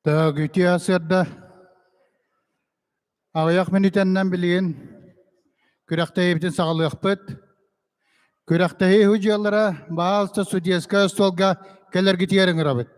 Так, үтүө сырда. Аҕыйах мүнүүтэннэн билигин күрэхтэһиибитин саҕалыахпыт. Күрэхтэһии судьуйалара баһаалыста судейскай остуолга кэлэргитигэр ыҥырабыт.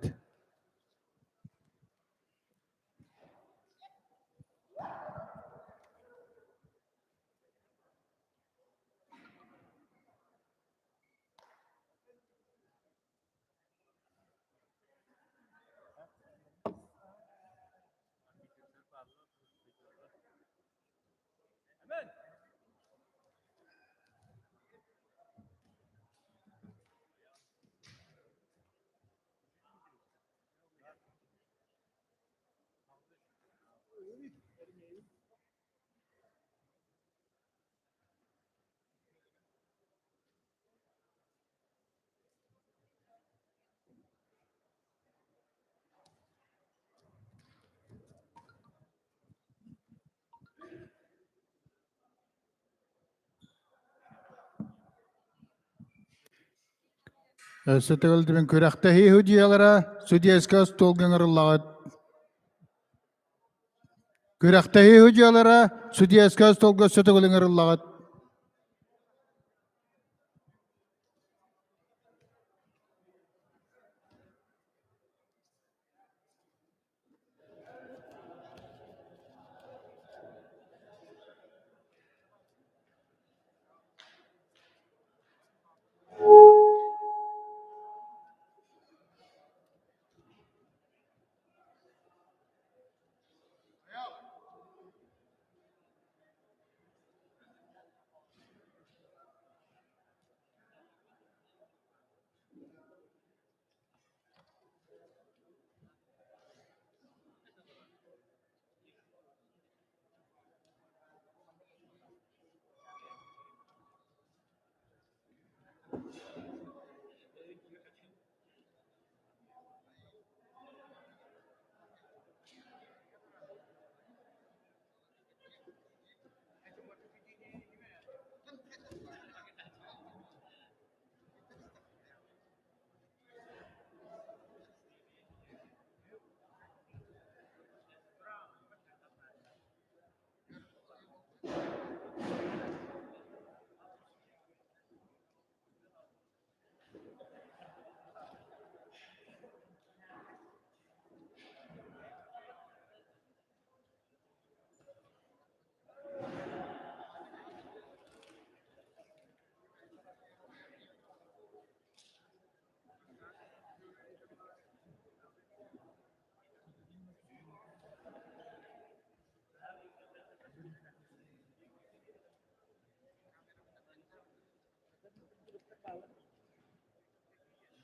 Өссө төгүл күрэхтэһии судьуйалара судейскай остуолга ыҥырыллаҕыт. Күрэхтэһии судьуйалара судейскай остуолга өссө төгүл ыҥырыллаҕыт.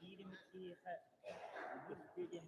Биир эмит киһиэхэ үгүс үтүө диэн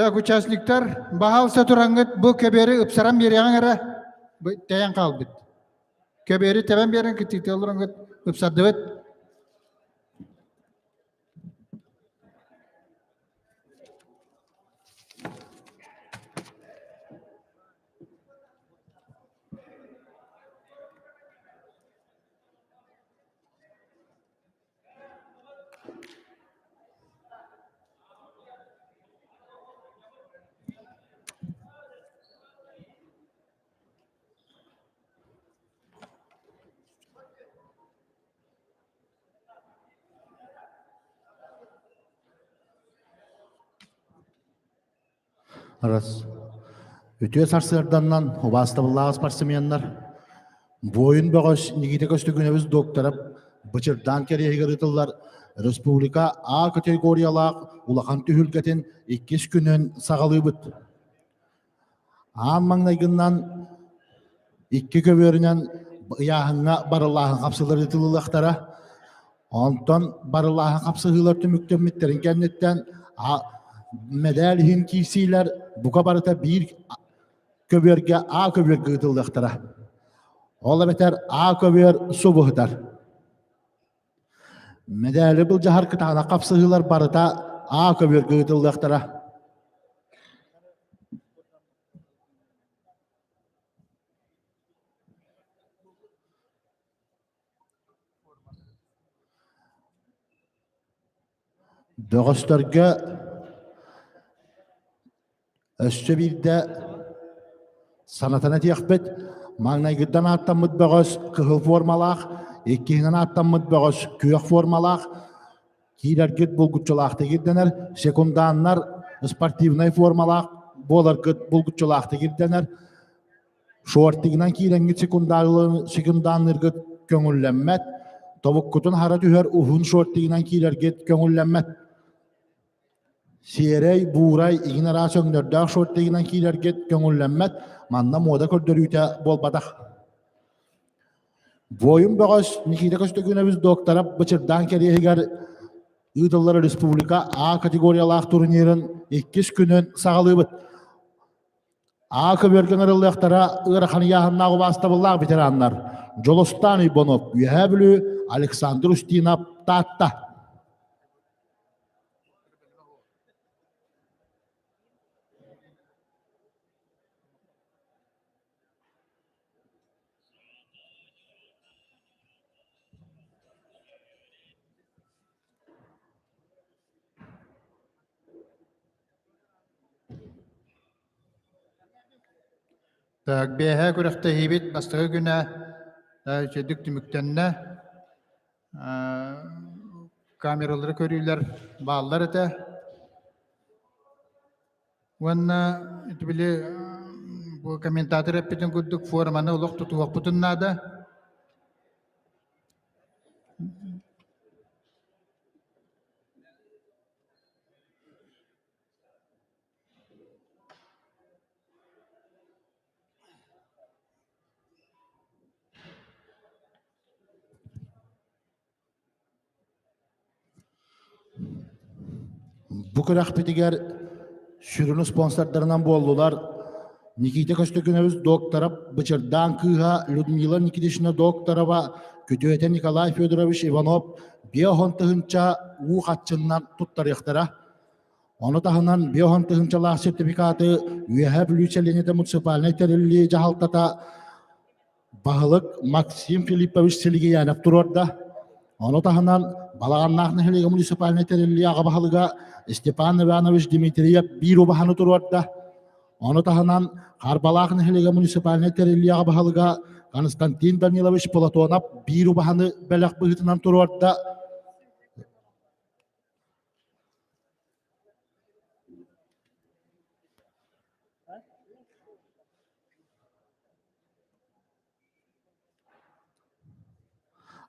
Так, участниктар, баһаалыста тураҥҥыт бу кэбиэри ыпсаран биэриэҕиҥ эрэ. Бу тэйэн хаалбыт. Кэбиэри тэбэн биэрэн кытыытыы олороҥҥут ыпсардыбыт. Раз. Үтүө сарсыарданнан убаастабыллаах спортсменнар, буойун бөҕөс Никита Көстөкүүнэбис доктора Бычырдаан кэриэһигэр ыытыллар республика А категориялаах улахан түһүлгэтин иккис күнүн саҕалыыбыт. Аан маҥнайгыннан икки көбүөрүнэн ыйааһыҥҥа барыллааһын хапсыһыылар ыытыллыахтара. Онтон барыллааһын хапсыһыылар түмүктэммиттэрин кэнниттэн мэдээл иһин киирсиилэр бука барыта биир көбүөргэ А көбүөргэ ыытыллыахтара. Ол эбэтэр А көбүөр субуһутар. Мэдээли былдьаһар кытаанах хапсыһыылар барыта А көбүөргэ ыытыллыахтара. Бөҕөстөргө Өссө биирдэ санатан этиэхпит, маҥнайгыттан ааттаммыт бөҕөс кыһыл формалаах, иккиһинэн ааттаммыт бөҕөс күөх формалаах, киирэргит булгуччулаахтык ирдэнэр, секунданнар спортивнай формалаах буоларгыт булгуччулаахтык ирдэнэр, шортигынан киирэҥҥит секунданныыргыт көҥүллэммэт, тобуккутун хара түһэр уһун шортигынан киирэргит көҥүллэммэт. Сиэрэй, буурай, игин араас өҥнөрдөөх шортигынан киирэргит көҥүллэммэт, манна муода көрдөрүүтэ буолбатах. Буойун бөҕөс Никита Көстөкүүнэбис доктора Бычырдаан кэриэһигэр ыытыллар республика А категориялаах турнирын иккис күнүн саҕалыыбыт. А көбүөргэ ыҥырыллыахтара ыарахан ыйааһыннаах убаастабыллаах ветераннар Дьолустаан Уйбанов, Үөһээ Бүлүү, Александр Устинов, Таатта. Так, бэйэһээ күрэхтэһиибит бастакы күнэ үчүгэйдик түмүктэннэ. Камералары көрүүлэр бааллар этэ. Уонна ити били бу комментатор эппитин курдук форманы олох тутуһуохпутун наада. Бу күрэхпитигэр сүрүн спонсордарынан буоллулар Никита Көстөкүнэбис Докторов, Бычырдаан кыыһа Людмила Никитична Докторова, күтүөтэ Николай Федорович Иванов биэһон тыһыынча уу хаччыннан туттарыахтара. Ону таһынан биэһон тыһыынчалаах сертификаты Үөһээ Бүлүү сэлиэнньэтэ муниципальнай тэриллии дьаһалтата баһылык Максим Филиппович Силигиянов туруорда. Ону таһынан Балаҕаннаах нэһилиэгэ муниципальнай тэриллии аҕа баһылыга Степан Иванович Дмитриев биир убаһаны туруорда. Ону таһынан Харбалаах нэһилиэгэ муниципальнай тэриллии аҕа баһылыга Константин Данилович Платонов биир убаһаны бэлэх быһыытынан туруорда.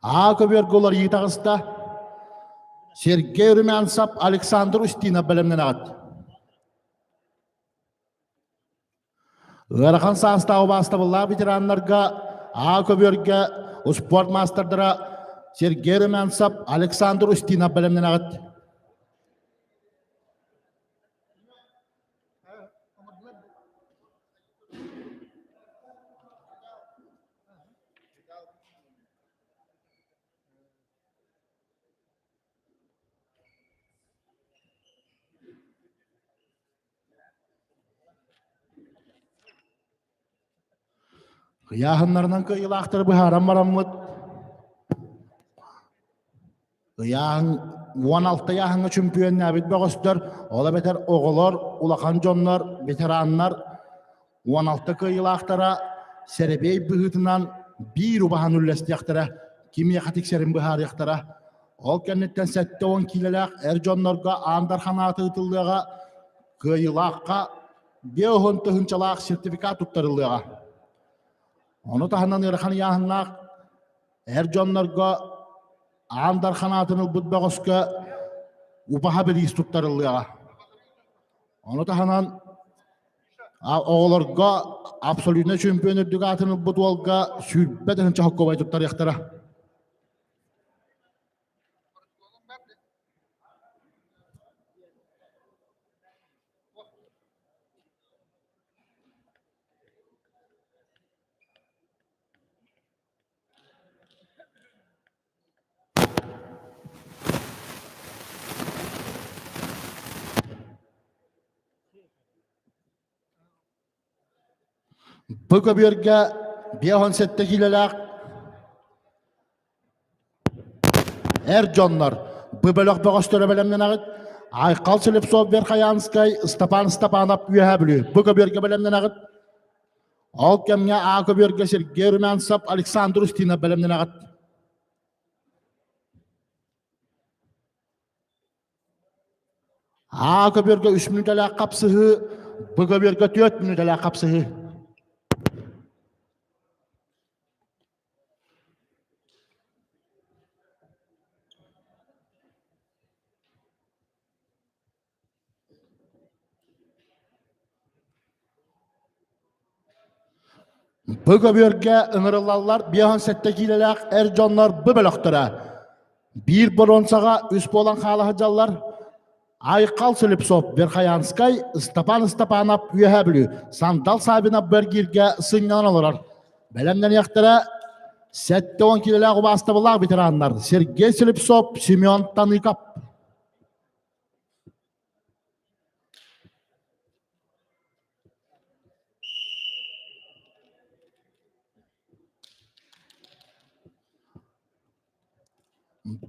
Аа көбүөргэ уларыйыы таҕыста. Сергей Румянцев, Александр Устинов бэлэмнэнэҕит. Ыарахан саастаах убаастабыллаах ветераннарга Аа көбүөргэ успуорт маастардара Сергей Румянцев, Александр Устинов бэлэмнэнэҕит. Ыйааһыннарынан кыайыылаахтары быһааран бараммыт, ыйааһын 16 ыйааһыҥҥа чөмпүйүөннээбит бөҕөстөр, ол эбэтэр оҕолор, улахан дьоннор, ветераннар 16 кыайыылаахтара сэрэбиэй быһыытынан биир убаһаны үллэстиэхтэрэ, кимиэхэ тиксэрин быһаарыахтара. Ол кэнниттэн 70 киилэлээх эр дьоннорго Аан Дархан аата ыытыллыаҕа, кыайыылаахха 50 тыһыынчалаах сертификат туттарыллыаҕа. Ону таһынан ыарахан ыйааһыннаах эр дьоннорго Аан Дархан аатын ылбыт бөҕөскө убаһа бириис туттарыллыаҕа. Ону таһынан оҕолорго абсолютно чемпион үрдүк аатын ылбыт уолга 20 тыһыынча хоккобай туттарыахтара. Бу көбүөргэ 57 киилэлээх Эр дьоннор, бу бөлөх бөҕөстөрө бэлэмнэнэҕит. Айхал Слепцов Верхоянскай, Степан Степанов Үөһээ Бүлүү. Бу көбүөргэ бэлэмнэнэҕит. Ол кэмҥэ А көбүөргэ Сергей Румянцев, Александр Устинов бэлэмнэнэҕит. А көбүөргэ үс мүнүүтэлээх хапсыһыы, Б көбүөргэ түөрт мүнүүтэлээх хапсыһыы. Бу көбүөргэ ыҥырыллаллар 57 киилэлээх эр дьоннор бу бөлөхтөрө. Биир боруонсаҕа үс буолан хаала сылдьаллар. Айхал Слепцов, Верхоянскай, Степан Степанов Үөһээ Бүлүү, Сандал Саввинов Бэргииргэ сынньанан олорор. Бэлэмнэниэхтэрэ 70 киилэлээх убаастабыллаах ветераннар Сергей Слепцов, Семен Таныков.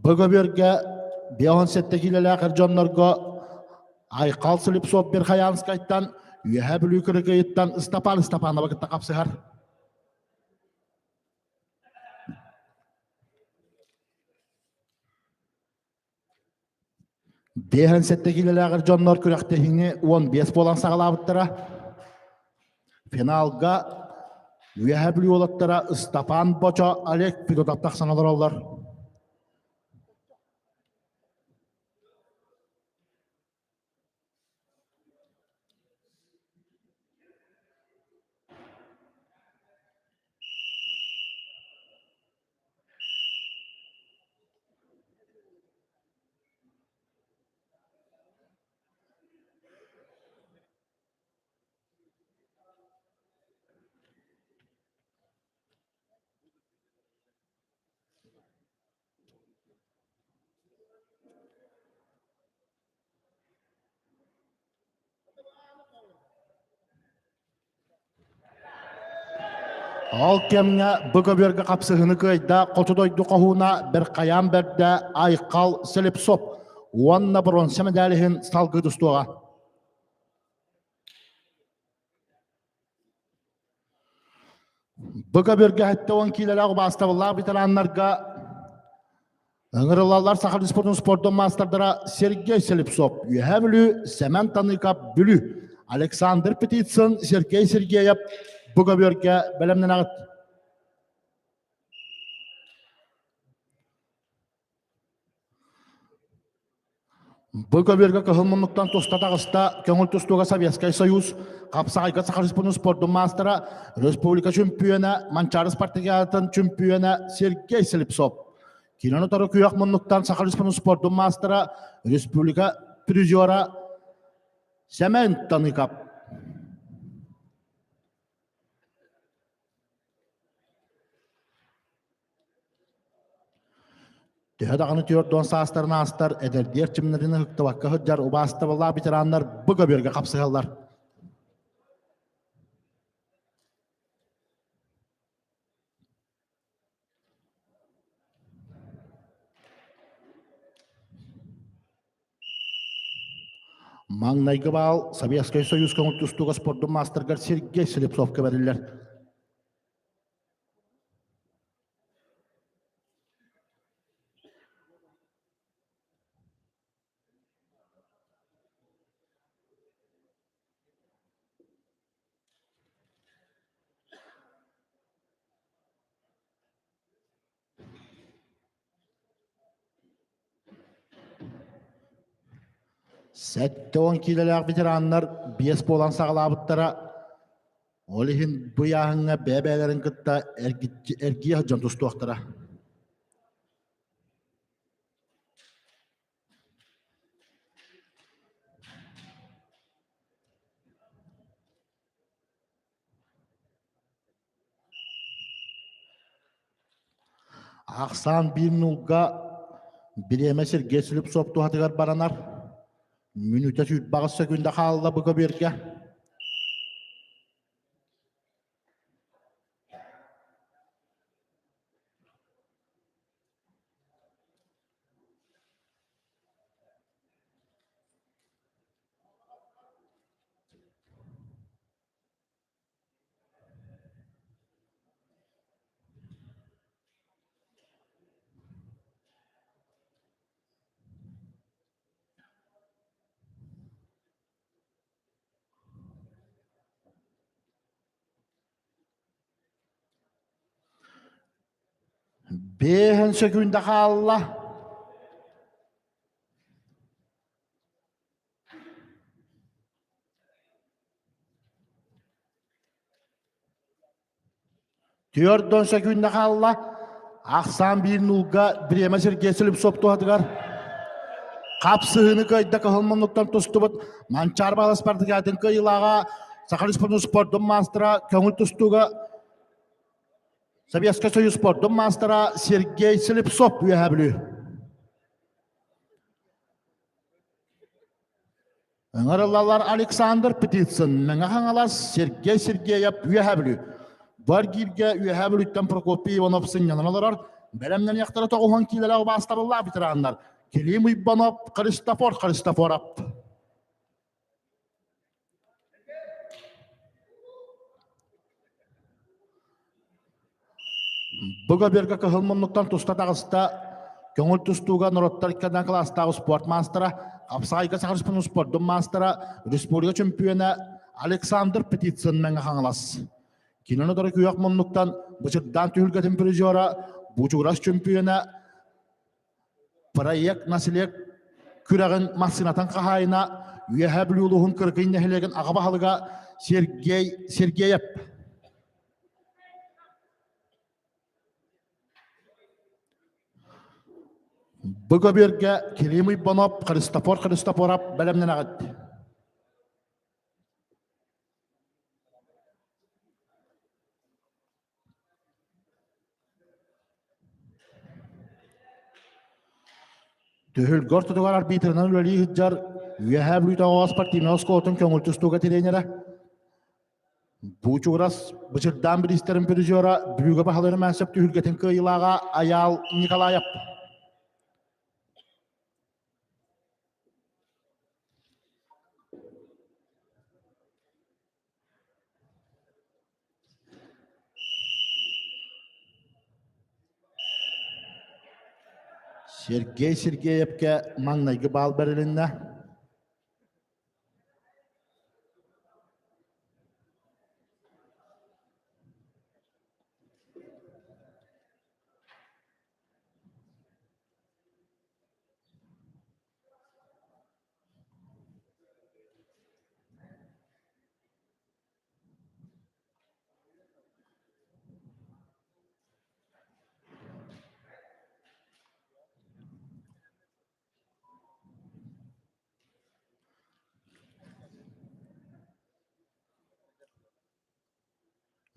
Бу көбүөргэ 57 киилэлээх эр дьоннорго Айхал Слепцов Верхоянскайтан, Үөһээ Бүлүү Кырыкыйыттан Ыстапаан Ыстапанова кытта хапсыһар. Биэһэн сэттэ киилэлээх эр дьоннор күрэхтэһиини 15 буолан саҕалаабыттара. Финалга Үөһээ Бүлүү уолаттара Ыстапаан Бочо, Олег Федотов тахсан олороллор. Ол кэмҥэ бу көбүөргэ хапсыһыыны кыайда хоту дойду хоһууна Берхаян бэрдэ Айхал Слепцов уонна бронза медаль иһин салгыы тустуоҕа. Бу көбүөргэ 70 киилэлээх убаастабыллаах ветераннарга ыҥырыллаллар Саха Республикатын спордун маастардара Сергей Слепцов, Үөһээ Бүлүү, Сэмэн Таныков, Бүлүү, Александр Птицын, Сергей Сергеев бу көбүөргэ бэлэмнэнэҕит. Бу көбүөргэ кыһыл муннуктан туста таҕыста көҥүл тустууга Советскай Союз, хапсаҕайга Саха Республикатын спордун маастара, республика чөмпүйүөнэ, Манчаары спартакиадатын чөмпүйүөнэ Сергей Слепцов. Кинини утары күөх муннуктан Саха Республикатын спордун маастара, республика призера Сэмэн Таныков. Төһө даҕаны 40 саастарын аастар, эдэрдии эрчимнэрин ыһыктыбакка сылдьар убаастабыллаах ветераннар бу көбүөргэ хапсыһаллар. Маҥнайгы баал Советскай Союз көҥүл тустууга спордун маастарыгар Сергей Слепцовка бэриллэр. 70 киилэлээх ветераннар биэс буолан саҕалаабыттара. Ол иһин бу ыйааһыҥҥа бэйэ-бэйэлэрин кытта эргийэ сылдьан тустуохтара. Ахсаан биир нуулга бириэмэ Сергей Слепцов туһатыгар баранар. Мүнүүтэ сүүрбэҕис сөкүүндэ хаалла бу көбүөргэ. Биэһин сөкүүндэ хаалла. Түөрт сөкүүндэ хаалла. Ахсаан биир нуулга бириэмэ Сергей Слепцов туһатыгар. Хапсыһыыны кыайда кыһыл муннуктан тустубут Манчаар Баалас спартакиатын кыайыылааҕа Саха Республикатын спордун маастара көҥүл тустууга Советскай Союз спордун маастара Сергей Слепцов Үөһээ Бүлүү. Ыҥырыллалар Александр Птицын, Мэҥэ Хаҥалас, Сергей Сергеев, Үөһээ Бүлүү. Бар гииргэ Үөһээ Бүлүүттэн Прокопий Иванов сынньанан олорор. Бэлэмнэниэхтэрэ тоҕуһан киилэлээх убаастабыллаах ветераннар Клим Уйбанов, Христофор Христофоров. Бу көбүөргэ кыһыл муннуктан туста таҕыста көҥүл тустууга норуоттар иккэрдэн кылаастаах спорт маастара, хапсаҕайга Саха Республикатын спордун маастара, республика чөмпүйүөнэ Александр Птицын Мэҥэ Хаҥалас. Кинини утары күөх муннуктан Бычырдаан түһүлгэтин призера, Бучугурас чөмпүйүөнэ, Проект наслед күрэҕин массыынатын хаһаайына Үөһээ Бүлүү улууһун Кырыкый нэһилиэгин аҕа баһылыга Сергей Сергеев. Бу көбүөргэ Кирилл Уйбанов, Христофор Христофоров бэлэмнэнэҕит. Түһүлгэ ортотугар арбитрынан үлэлии сылдьар Үөһээ Бүлүүтээҕи спортивнай оскуолатын көҥүл тустууга тренерэ Буучугурас Бычырдаан бириистэрин призера Бүлүүгэ баһылыыр Мээсэп түһүлгэтин кыайыылааҕа Айаал Николаев. Сергей Сергеевкэ маҥнайгы баал бэрилиннэ.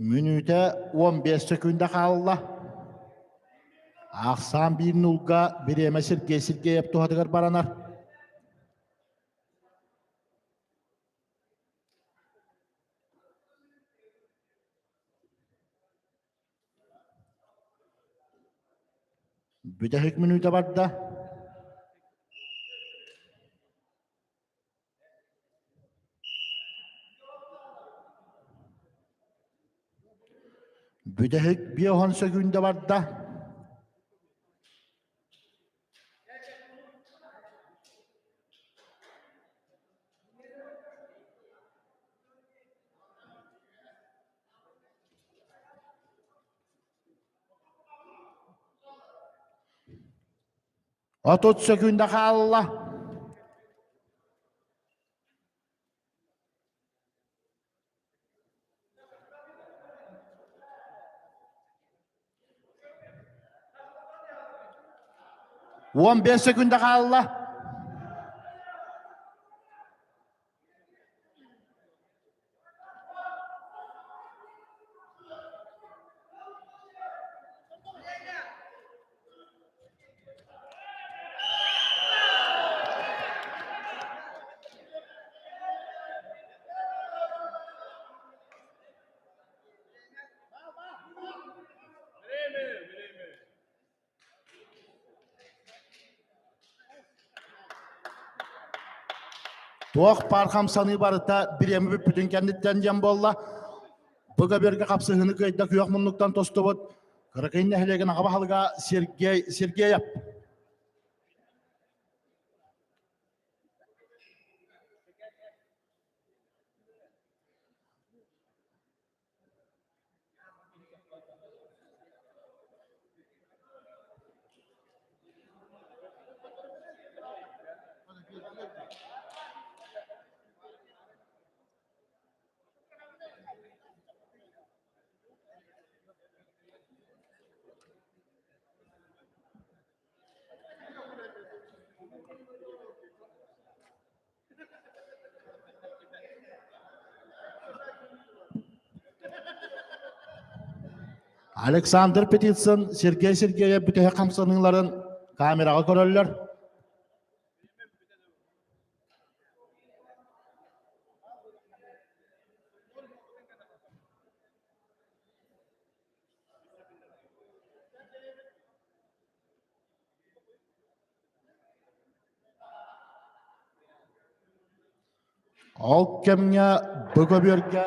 Мүнүүтэ 15 сөкүүндэ хаалла. Ахсаан биир нуулга бириэмэ Сергей Сергеев туһатыгар баранар. Бүтэһик мүнүүтэ барда. Бүтэһик биэһон сөкүүндэ барда. 30 сөкүүндэ хаалла. 15 секунда хаалла. Туох баар хамсаныы барыта бириэмэ бүппүтүн кэнниттэн диэн буолла. Бу көбүөргэ хапсыһыыны кыайда күөх муннуктан тостубут Кыракый нэһилиэгин аҕа баһылыга Сергей Сергеев. Александр Петицын, Сергей Сергеев бүтэһик хамсаныыларын камераҕа көрөллөр. Ол кэмҥэ бу көбүөргэ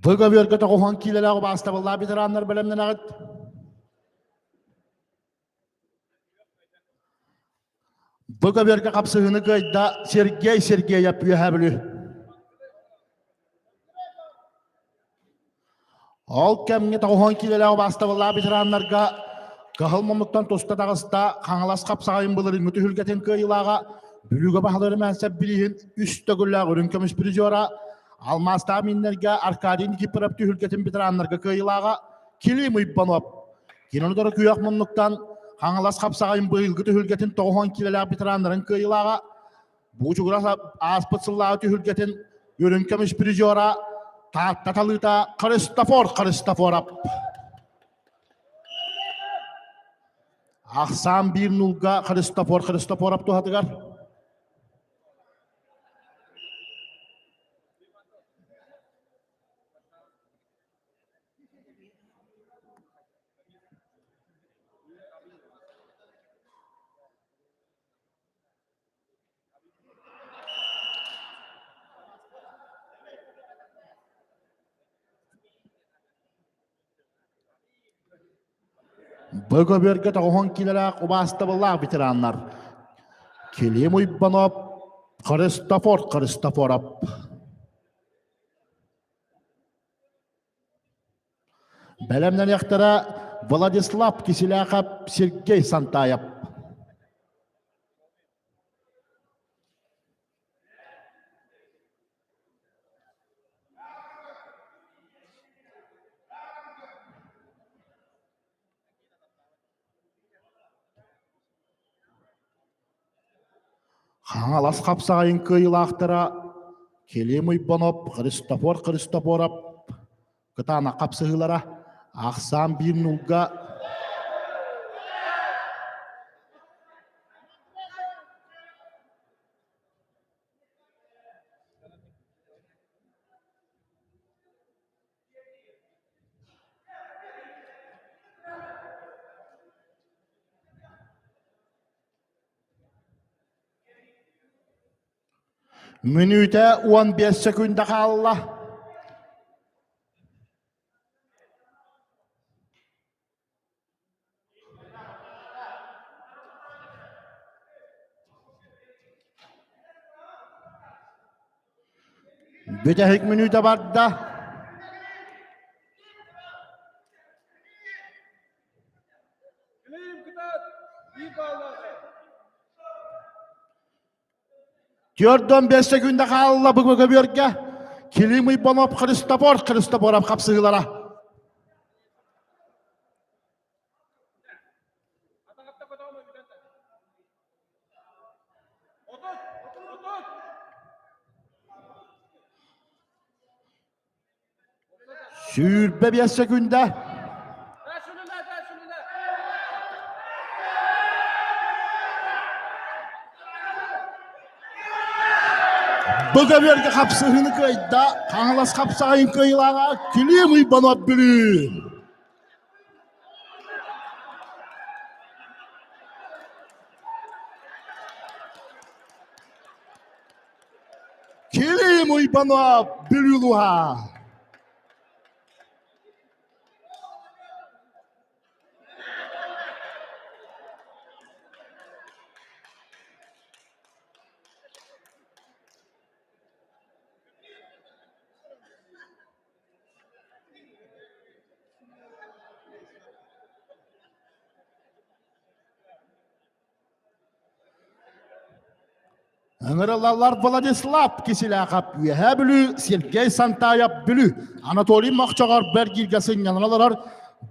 Бу көбүөргэ тоҕуһан киилэлээх убаастабыллаах ветераннар бэлэмнэнэҕит. Бу көбүөргэ хапсыһыыны кыайда Сергей Сергеев Үөһээ Бүлүү. Ол кэмҥэ тоҕуһуон киилэлээх убаастабыллаах ветераннарга Кыһыл муннуктан туста таҕыста Хаҥалас хапсаҕайын былырыыҥҥы түһүлгэтин кыайыылааҕа Бүлүүгэ баһылыыр Мэнсэп билиһин үс төгүллээх үрүҥ көмүс призера Алмаастаах мииннэргэ Аркадий Никифоров түһүлгэтин ветераннарга кыайыылааҕа Килим Уйбанов. Кинини утары күөх муннуктан Хаҥалас хапсаҕайын быйылгы түһүлгэтин 90 киилэлээх ветераннарын кыайыылааҕа Буучугурас ааспыт сыллааҕы түһүлгэтин үрүҥ көмүс призера Таатта талыыта Христофор Христофоров. Ахсаан биир нулга Христофор Христофоров туһатыгар. Бу көбүөргэ тоҕуһун киилэлээх убаастабыллаах ветераннар Килим Уйбанов, Христофор Христофоров. Бэлэмнэниэхтэрэ Владислав Киселяхов, Сергей Сантаев. Хаҥалас хапсаҕайын кыайыылаахтара Килим Уйбанов, Христофор Христофоров. Кытаанах хапсыһыылара ахсаан биир нулга Мүнүүтэ 15 сөкүүндэ хаалла. Бүтэһик мүнүүтэ барда. Түөрт бес секунда хаалла бу көбүөргэ. Килим Иванов Христофор Христофоров хапсыһыылара. 25 секунда. Бу көбүөргэ хапсыһыыны кыайда Хаҥалас хапсаҕайын кыайыылааҕа Килим Уйбанов Бүлүү. Килим Уйбанов Бүлүү улууһа. Ыҥырылаллар Владислав Киселяхов Үөһээ Бүлүү, Сергей Сантаев Бүлүү, Анатолий Мохчоҕор Бэргииргэ сынньанан олорор.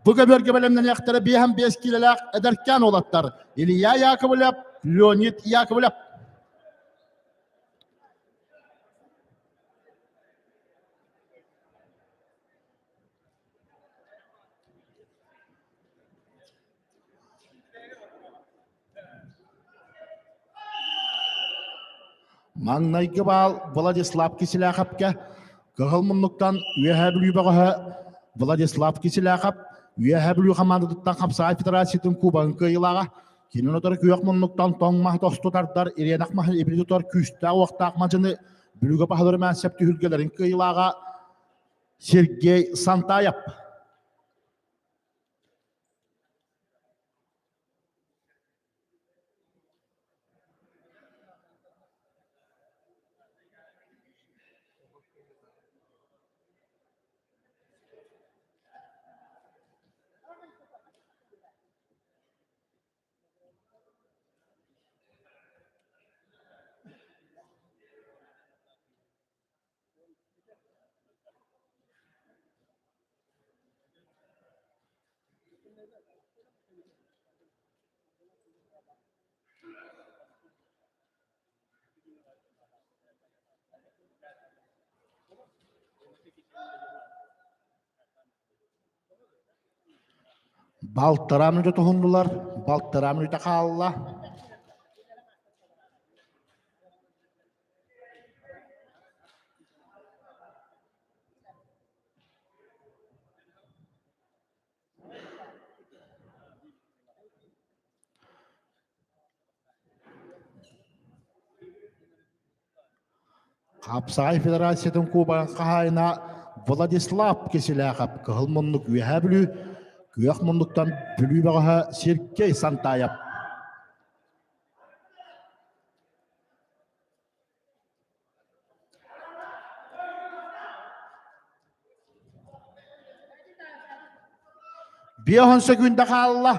Бу көбүөргэ бэлэмнэниэхтэрэ 55 киилэлээх эдэркээн уолаттар Илья Яковлев, Леонид Яковлев. Маҥнайгы баал Владислав Киселяховка, кыһыл муннуктан Үөһээ Бүлүү бөҕөһө Владислав Киселяхов Үөһээ Бүлүү хамаандатыттан хапсаҕай федерациятын кубогын кыайыылааҕа. Кинини утары күөх муннуктан тоҥ маһы тосту тардар, ириэнэх маһы ибили тутар күүстээх-уохтаах мадьыны Бүлүүгэ баһылар Мээсэп түһүлгэлэрин кыайыылааҕа Сергей Сантаев. Балтараа мүнүүтэ туһуннулар, балтараа мүнүүтэ хаалла. Хапсаҕай федерациятын кубогын хаһаайына Владислав Киселяхов кыһыл муннук Үөһээ Бүлүү, күөх муннуктан Бүлүү бөҕөһө Сергей Сантаев. Биэһон сөкүүндэ хаалла.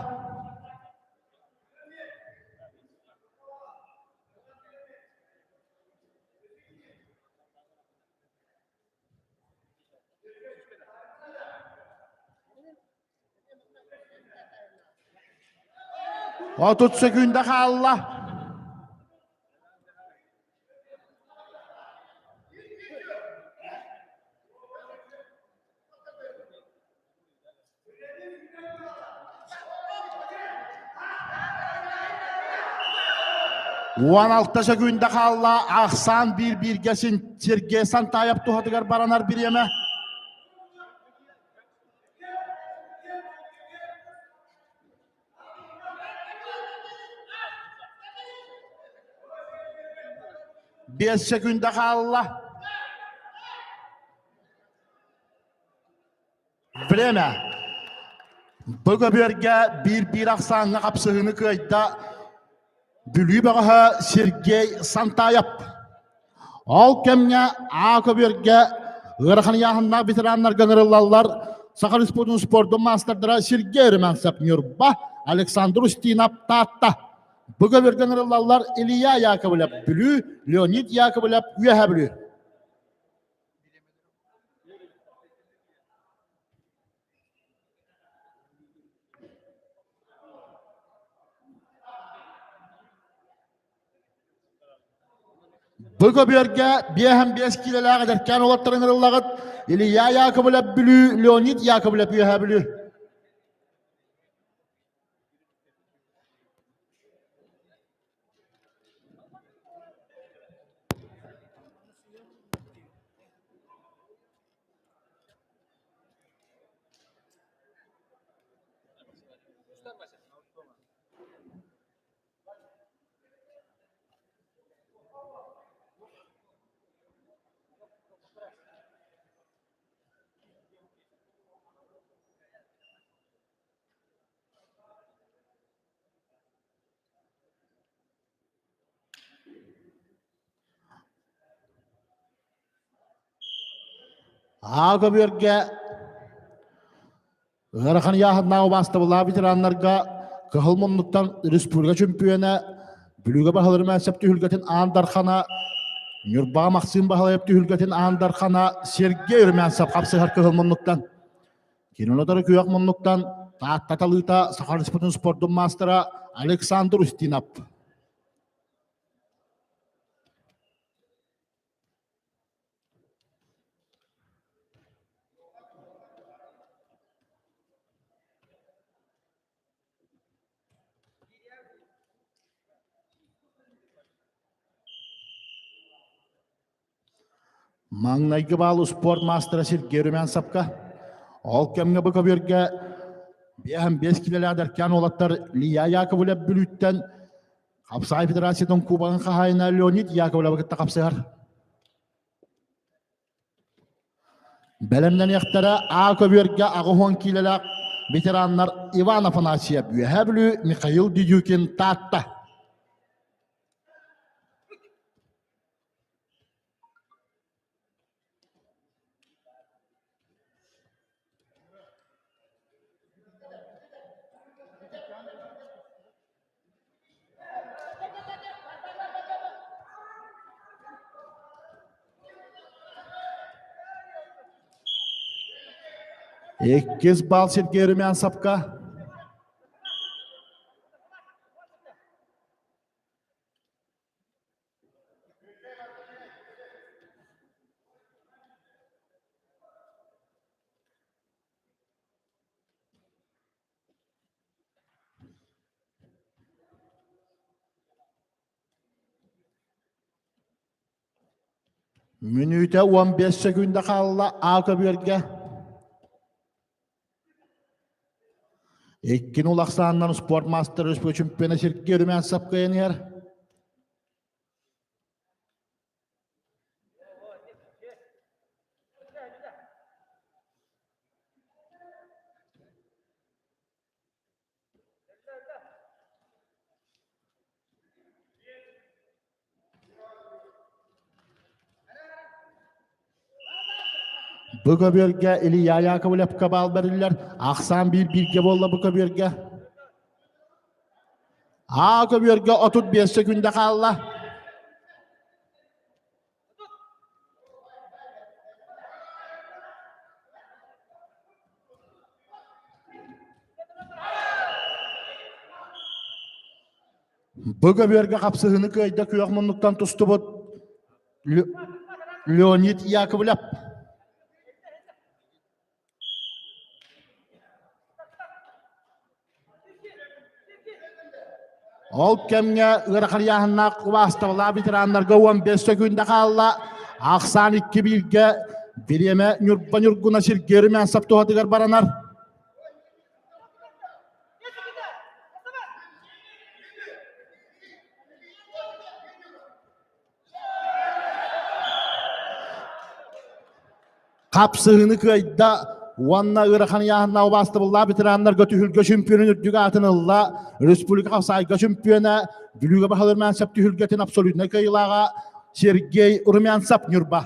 30 сөкүүндэ хаалла. 16 сөкүүндэ хаалла. Ахсаан биир-бииргэ Сергей Сантаев туһатыгар баранар бириэмэ. Биэс сөкүүндэ хаалла. Время. Бу көбүөргэ биир-биир ахсааҥҥа хапсыһыыны кыайда Бүлүү бөҕөһө Сергей Сантаев. Ол кэмҥэ А көбүөргэ ыарахан ыйааһыннаах ветераннарга ыҥырыллаллар Саха Республикатын спордун маастардара Сергей Румянцев Ньурба, Александр Устинов Таатта. Бу көбүөргэ ыҥырыллаллар Илья Яковлев Бүлүү, Леонид Яковлев Үөһээ Бүлүү. Бу көбүөргэ 55 киилэлээх эдэркээн уолаттар ыҥырыллаҕыт Илья Яковлев Бүлүү, Леонид Яковлев Үөһээ Бүлүү. Аа көбүөргэ ыарахан ыйааһыннаах убаастабыллаах ветераннарга Кыһыл муннуктан республика чөмпүйүөнэ Бүлүүгэ баһылар Мээсэп түһүлгэтин Аан Дархана Ньурбаҕа Махсыым Баһылайап түһүлгэтин Аан Дархана Сергей Румянцев хапсыһар Кыһыл муннуктан. Кинолары күөх муннуктан Таатта талыыта Саха Республикатын спордун маастара Александр Устинов. Маҥнайгы баал успуорт маастара Сергей Румянцевка. Ол кэмҥэ бу көбүөргэ 55 килэлээх эдэркээн уолаттар Лия Яковлев Бүлүүттэн Хапсаҕай Федерациятын кубогын хаһаайына Леонид Яковлевы кытта хапсыһар. Бэлэмнэниэхтэрэ А көбүөргэ 80 киилэлээх ветераннар Иван Афанасьев Үөһээ Бүлүү, Михаил Дедюкин Таатта. Иккис бал Сергей Румянцевка. Мүнүүтэ 15 сөкүүндэ хаалла А көбүөргэ. Иккини улахсааннан спорт мастер республика чемпиона Сергей Румянцев кыайан иһэр. Бу көбүөргэ Илья Яковлевка баал бэриллэр. Ахсаан биир бииргэ буолла бу көбүөргэ. А көбүөргэ 35 секунда хаалла. Бу көбүөргэ хапсыһыыны кыайда күөх муннуктан тустубут Леонид Яковлев. Ол кэмҥэ ыарахан ыйааһыннаах убаастабылаах ветераннарга 15 сөкүүндэ хаалла. Ахсаан икки бииргэ бириэмэ Ньурба Ньургуна Сергей Румянцев туһатыгар баранар. Хапсыһыыны кыайда уонна ыарахан ыйааһыннаах убаастабыллаах ветераннарга түһүлгэ чөмпүйүөнүн үрдүк аатын ылла. Республика хапсаайга чөмпүйүөнэ, Бүлүүгэ баһылык Румянцев түһүлгэтин абсолютнай кыайыылааҕа Сергей Румянцев Ньурба.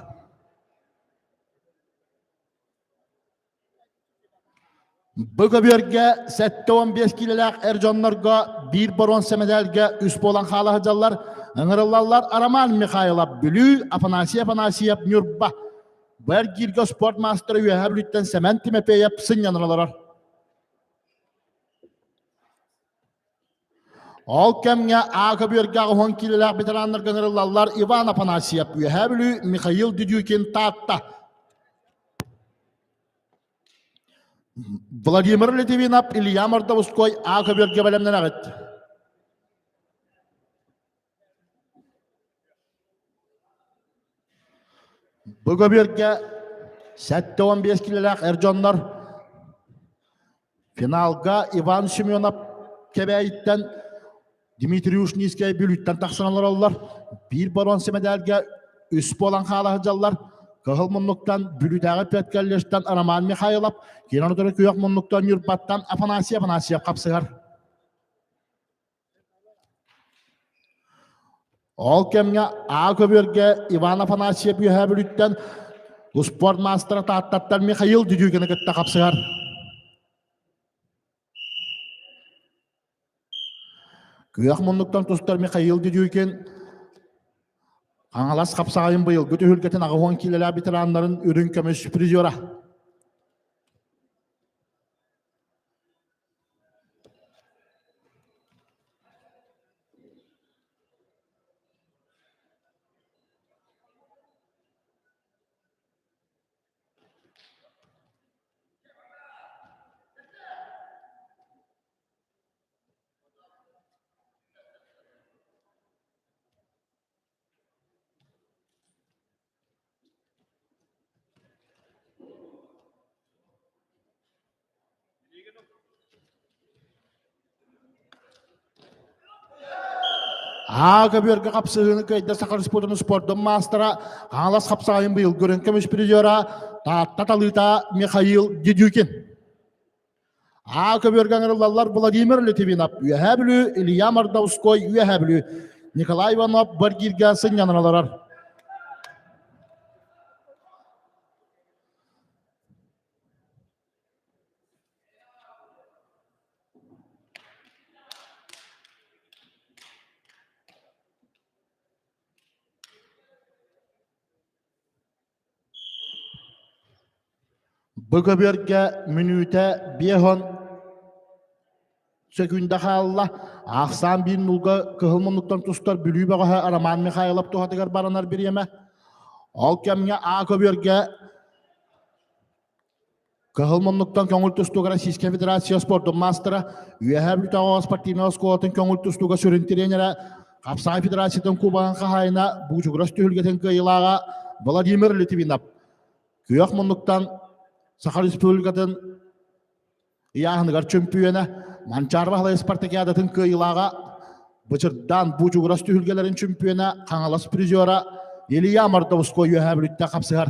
Бу көбүөргэ 75 киилэлээх эр дьоннорго биир боруонса мэдээлгэ үс буолан хаала сылдьаллар. Ыҥырыллаллар Роман Михайлов Бүлүү, Афанасий Афанасьев Ньурба. Бу эргииргэ спорт маастара Үөһээ Бүлүүттэн Сэмэн Тимофеев сынньанан олорор. Ол кэмҥэ А көбүөргэ 80 киилэлээх ветераннарга ыҥырыллаллар Иван Афанасьев Үөһээ Бүлүү, Михаил Дедюкин Таатта. Владимир Литвинов, Илья Мордовской А көбүөргэ бэлэмнэнэҕит. Бу көбүөргэ 75 килэлээх эр дьоннор финалга Иван Семенов Кэбээйиттэн Дмитрий Ушницкай Бүлүүттэн тахсан олороллор. Биир боруонса мэдээлгэ үс буолан хаала сылдьаллар. Кыһыл муннуктан Бүлүүтээҕи педколледжтан Роман Михайлов, киин ордору күөх муннуктан Ньурбаттан Афанасий Афанасьев хапсыһар. Ол кэмҥэ А көбүөргэ Иван Афанасьев Үөһээ Бүлүүттэн успуорт маастара Тааттаттан Михаил Дедюкины кытта хапсыһар. Күөх муннуктан тустар Михаил Дедюкин Хаҥалас хапсаҕайын быйылгы түһүлгэтин 80 киилэлээх ветераннарын үрүҥ көмүс призера. Аа көбүөргэ хапсыһыыны кыайда Саха Республикатын спордун маастара, Хаҥалас хапсаҕайын быйыл көрүҥ көмүс призера Таатта талыыта Михаил Дедюкин. Аа көбүөргэ ыҥырыллаллар Владимир Литвинов, Үөһээ Бүлүү, Илья Мордовской, Үөһээ Бүлүү, Николай Иванов Баргирга сынньанан олорор. Бу көбүөргэ мүнүүтэ 50 сөкүүндэ хаалла. Ахсаан биир нулга кыһыл муннуктан тустар Бүлүү бөҕөһө Роман Михайлов туһатыгар баранар бириэмэ. Ол кэмҥэ А көбүөргэ Кыһыл муннуктан көҥүл тустууга Российскай Федерация спордун маастара, Үөһээ Бүлүүтээҕи спортивнай оскуолатын көҥүл тустууга сүрүн тренерэ, Хапсаҕай Федерациятын кубогын хаһаайына, Буучугурас түһүлгэтин кыайыылааҕа Владимир Литвинов. Күөх муннуктан Саха Республикатын ыйааһыныгар чөмпүйүөнэ, Манчаары Баһылай спартакиадатын кыайыылааҕа, Бычырдаан Буучугурас түһүлгэлэрин чөмпүйүөнэ, Хаҥалас призера Илья Мордовской Үөһээ Бүлүүттэн хапсыһар.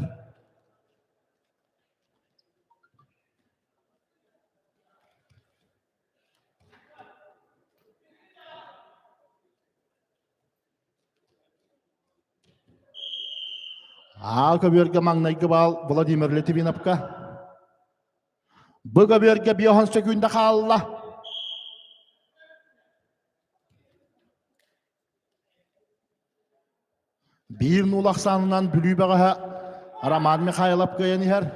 Аал көбүөргэ маҥнайгы баал Владимир Литвиновка. Бу көбүөргэ биоһон сөкүүндэ хаалла. Биир нуул ахсаанынан Бүлүү бөҕөһө Роман Михайлов кыайан иһэр.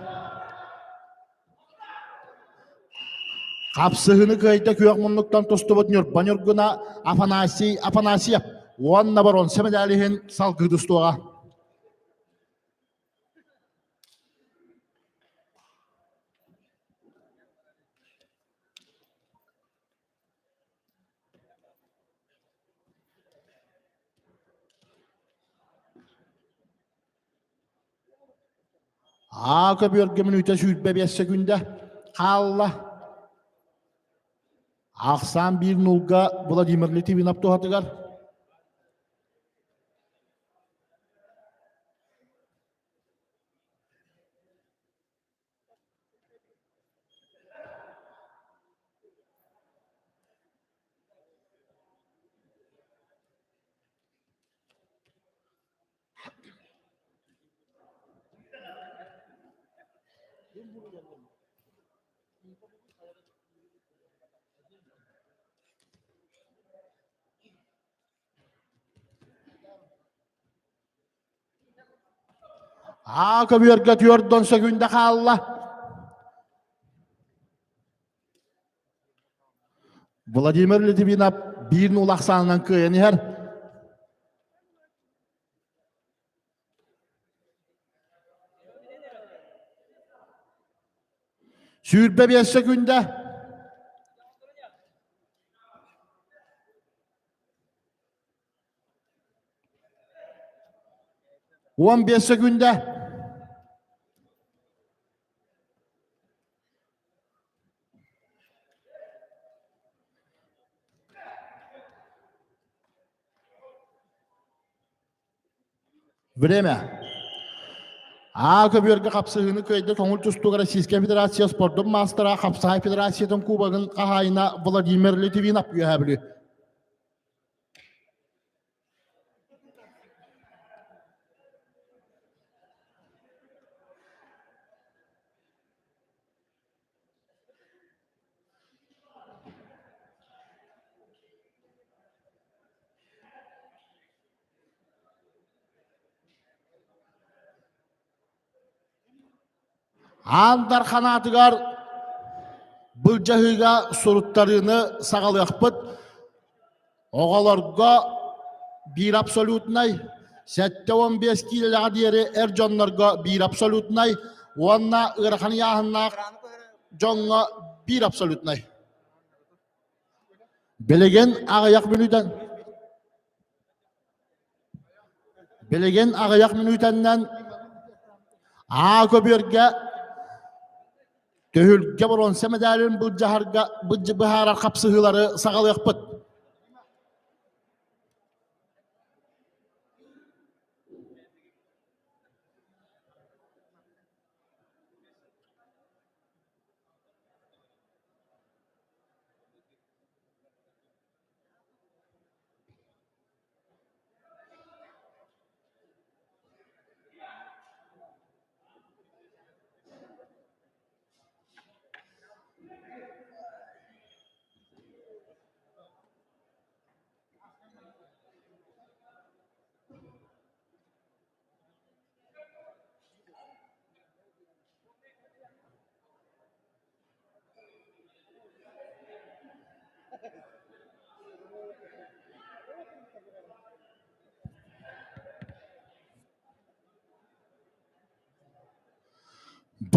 Хапсыһыны кыайда күөх муннуктан тустубут Ньурба Ньургуна Афанасий Афанасьев уонна боруонса мэдээлиһин иһин салгыы тустуоҕа. Аа көбүөргэ мүнүүтэ 25 секүндэ хаалла. Ахсаан биир нулга Владимир Литвинов туһатыгар. Аа көбүөргэ түөрдон сөгүндэ хаалла. Владимир Литвинов биир нул ахсаанынан кыайан иһэр. 25 секүндэ. 15 секүндэ. Время. А көбүөргэ хапсыһыыны кыайда көҥүл тустууга Российская Федерация спордун маастара Хапсаҕай Федерациятын кубогын хаһаайына Владимир Литвинов үөһээ Бүлүү. Аан Дарханаатыгар былдьаһыыга суруттарыыны саҕалыахпыт. Оҕолорго биир абсолютнай, 75 киилэлэҕэ диэри эр дьоннорго биир абсолютнай уонна ыарахан ыйааһыннаах дьоҥҥо биир абсолютнай. Билигин аҕыйах мүнүүтэн Билигин аҕыйах мүнүүтэннэн Аа көбүөргэ түһүлгэ боруонса мэдээлин былдьаһарга быһаарар хапсыһыылары саҕалыахпыт.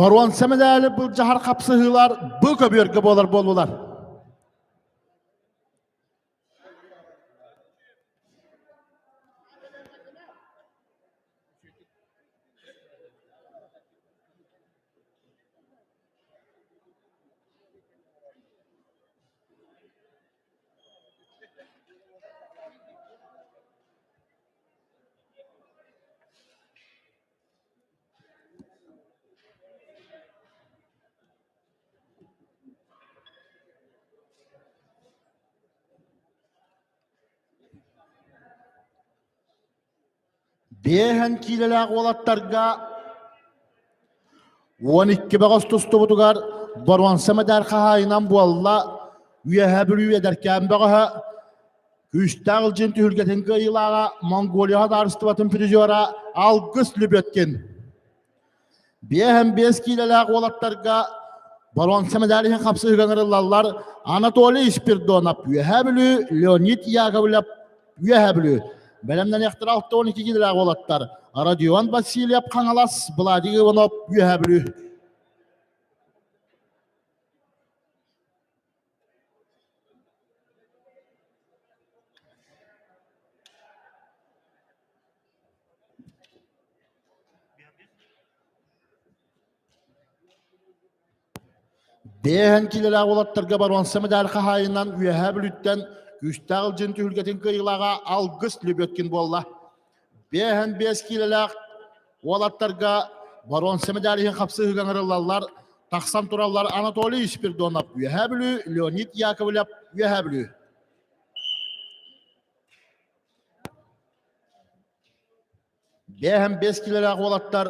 Боруонса мэдээли былдьаһар хапсыһыылар бу көбүөргэ буолар буоллулар. Биэһэн киилэлээх уолаттарга 12 бөҕөс тустубутугар боруонса мэдээр хаһаайынан буолла Үөһээ Бүлүү эдэркээн бөҕөһө күүстээх Ылдьыын түһүлгэтин кыайыылааҕа Монголия судаарыстыбатын призера Алгыс Лебедкин. 55 киилэлээх уолаттарга боруонса мэдээр иһин хапсыһыыга ыҥырыллаллар Анатолий Спирдонов Үөһээ Бүлүү, Леонид Яковлев Үөһээ Бүлүү. Бэлэмнэниэхтэрэ 62 киилэлээх уолаттар Родион Васильев Хаҥалас, Владимир Иванов Үөһээ Бүлүү. Бэһэн килэлээх уолаттарга боруонса медаль хаһаайынан Үөһээ Бүлүүттэн күүстээх Ылдьын түһүлгэтин кыайыылааҕа Алгыс Лебедкин буолла. Бэһэн биэс киилэлээх уолаттарга боруонса медаль иһин хапсыһыыга ыҥырыллаллар. Тахсан тураллар Анатолий Спирдонов Үөһээ Бүлүү, Леонид Яковлев Үөһээ Бүлүү. Бэһэн бэс килэлээх уолаттар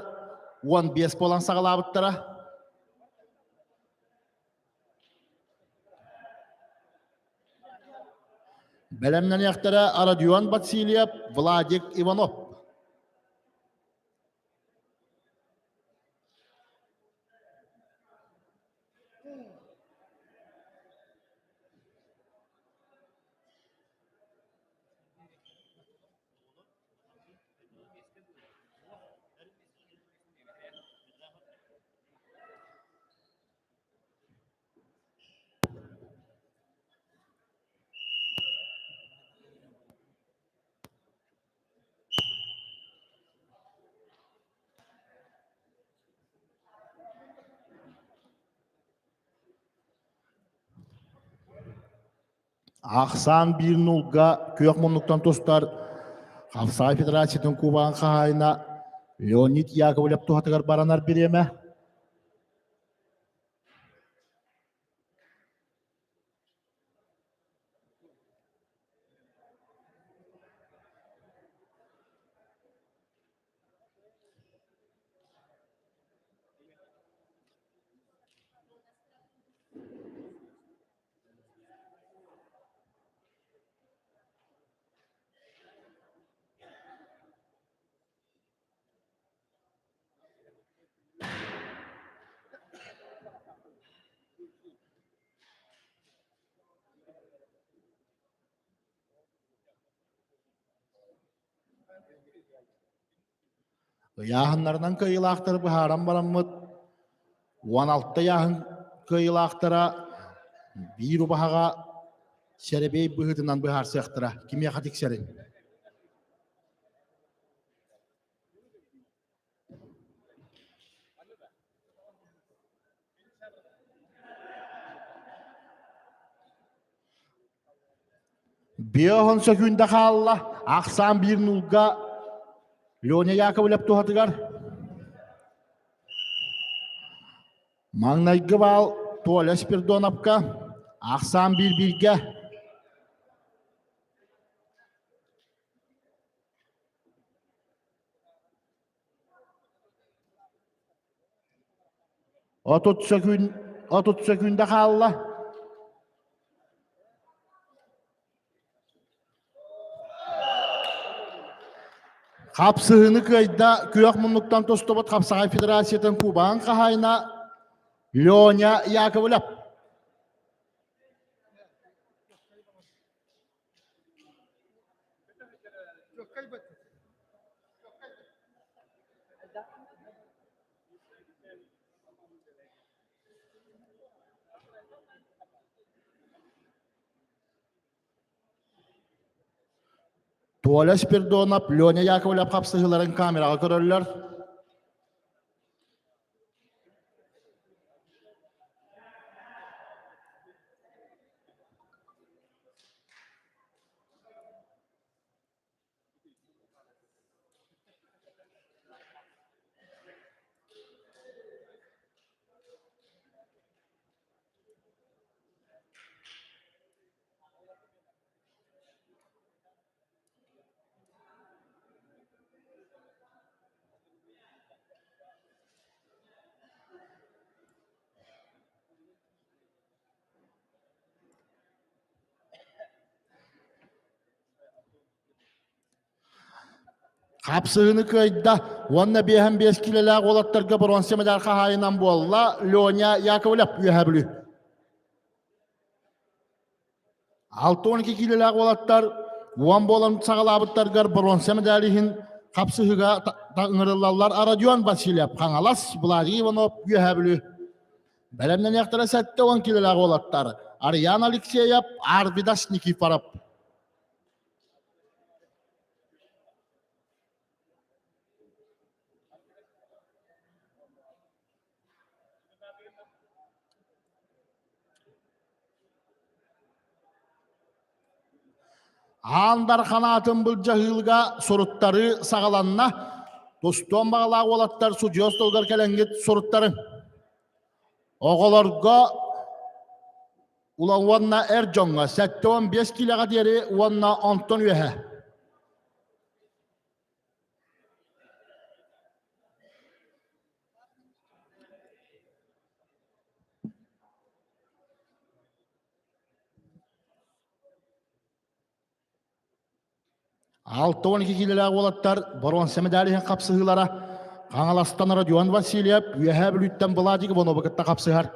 15 буолан саҕалаабыттара. Бэлэмнэниэхтэрэ Родион Васильев, Владик Иванов. Ахсаан биир нуулга күөх муннуктан тустар Хапсаҕай Федерациятын кубогын хаһаайына Леонид Яковлев туһатыгар баранар бириэмэ. Ыйааһыннарынан кыайыылаахтары быһааран бараммыт, 16 ыйааһын кыайыылаахтара биир убаһаҕа сэрэбиэй быһыытынан быһаарсыахтара. Кимиэхэ тиксэрин. Биоһон сөкүүндэ хаалла. Ахсаан биир нуулга Леня Яковлев туһатыгар. Маҥнайгы баал Толя Спирдоновка. Ахсаан биир бииргэ. Отут сөкүүн отут сөкүүндэ хаалла. Хапсыһыыны кыайда күөх муннуктан тустубут Хапсаҕай Федерациятын кубогын хаһаайына Леня Яковлев. Толя Спирдонов, Леня Яковлев хапсыһыыларын камераҕа көрөллөр. Хапсыһыыны кыайда уонна биэһэн биэс киилэлээх уолаттарга боруонса медаль хаһаайынан буолла Леня Яковлев Үөһээ Бүлүү. 62 киилэлээх уолаттар уон буолан саҕалаабыттарыгар боруонса медаль иһин хапсыһыыга ыҥырыллаллар Родион Васильев Хаҥалас, Владимир Иванов Үөһээ Бүлүү. Бэлэмнэниэхтэрэ 70 киилэлээх уолаттар Ариан Алексеев, Арвидас Никифоров. Аан Дархан аатын былдьаһыылга суруттарыы саҕаланна. Тустуон баҕалаах уолаттар судьуйа остуолугар кэлэҥҥит суруттарыҥ. Оҕолорго уонна эр дьоҥҥо 75 киилэҕэ диэри уонна онтон үөһэ. 62 киилэлээх уолаттар боруонса медаль иһин хапсыһыылара Хаҥаластан Родион Васильев Үөһээ Бүлүүттэн Владик Ивановы кытта хапсыһар.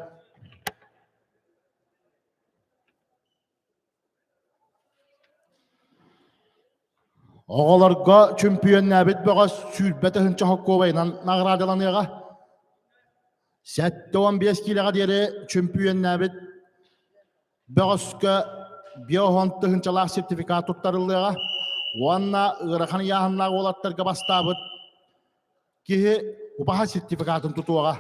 Оҕолорго чөмпүйүөннээбит бөҕөс 20 000 хоккуобайынан наҕараадаланыаҕа. 75 киилэҕэ диэри чөмпүйүөннээбит бөҕөскө 50 тыһыынчалаах сертификат туттарыллыаҕа уонна ыарахан ыйааһыннаах уолаттарга бастаабыт киһи убаһа сертификатын тутуоҕа.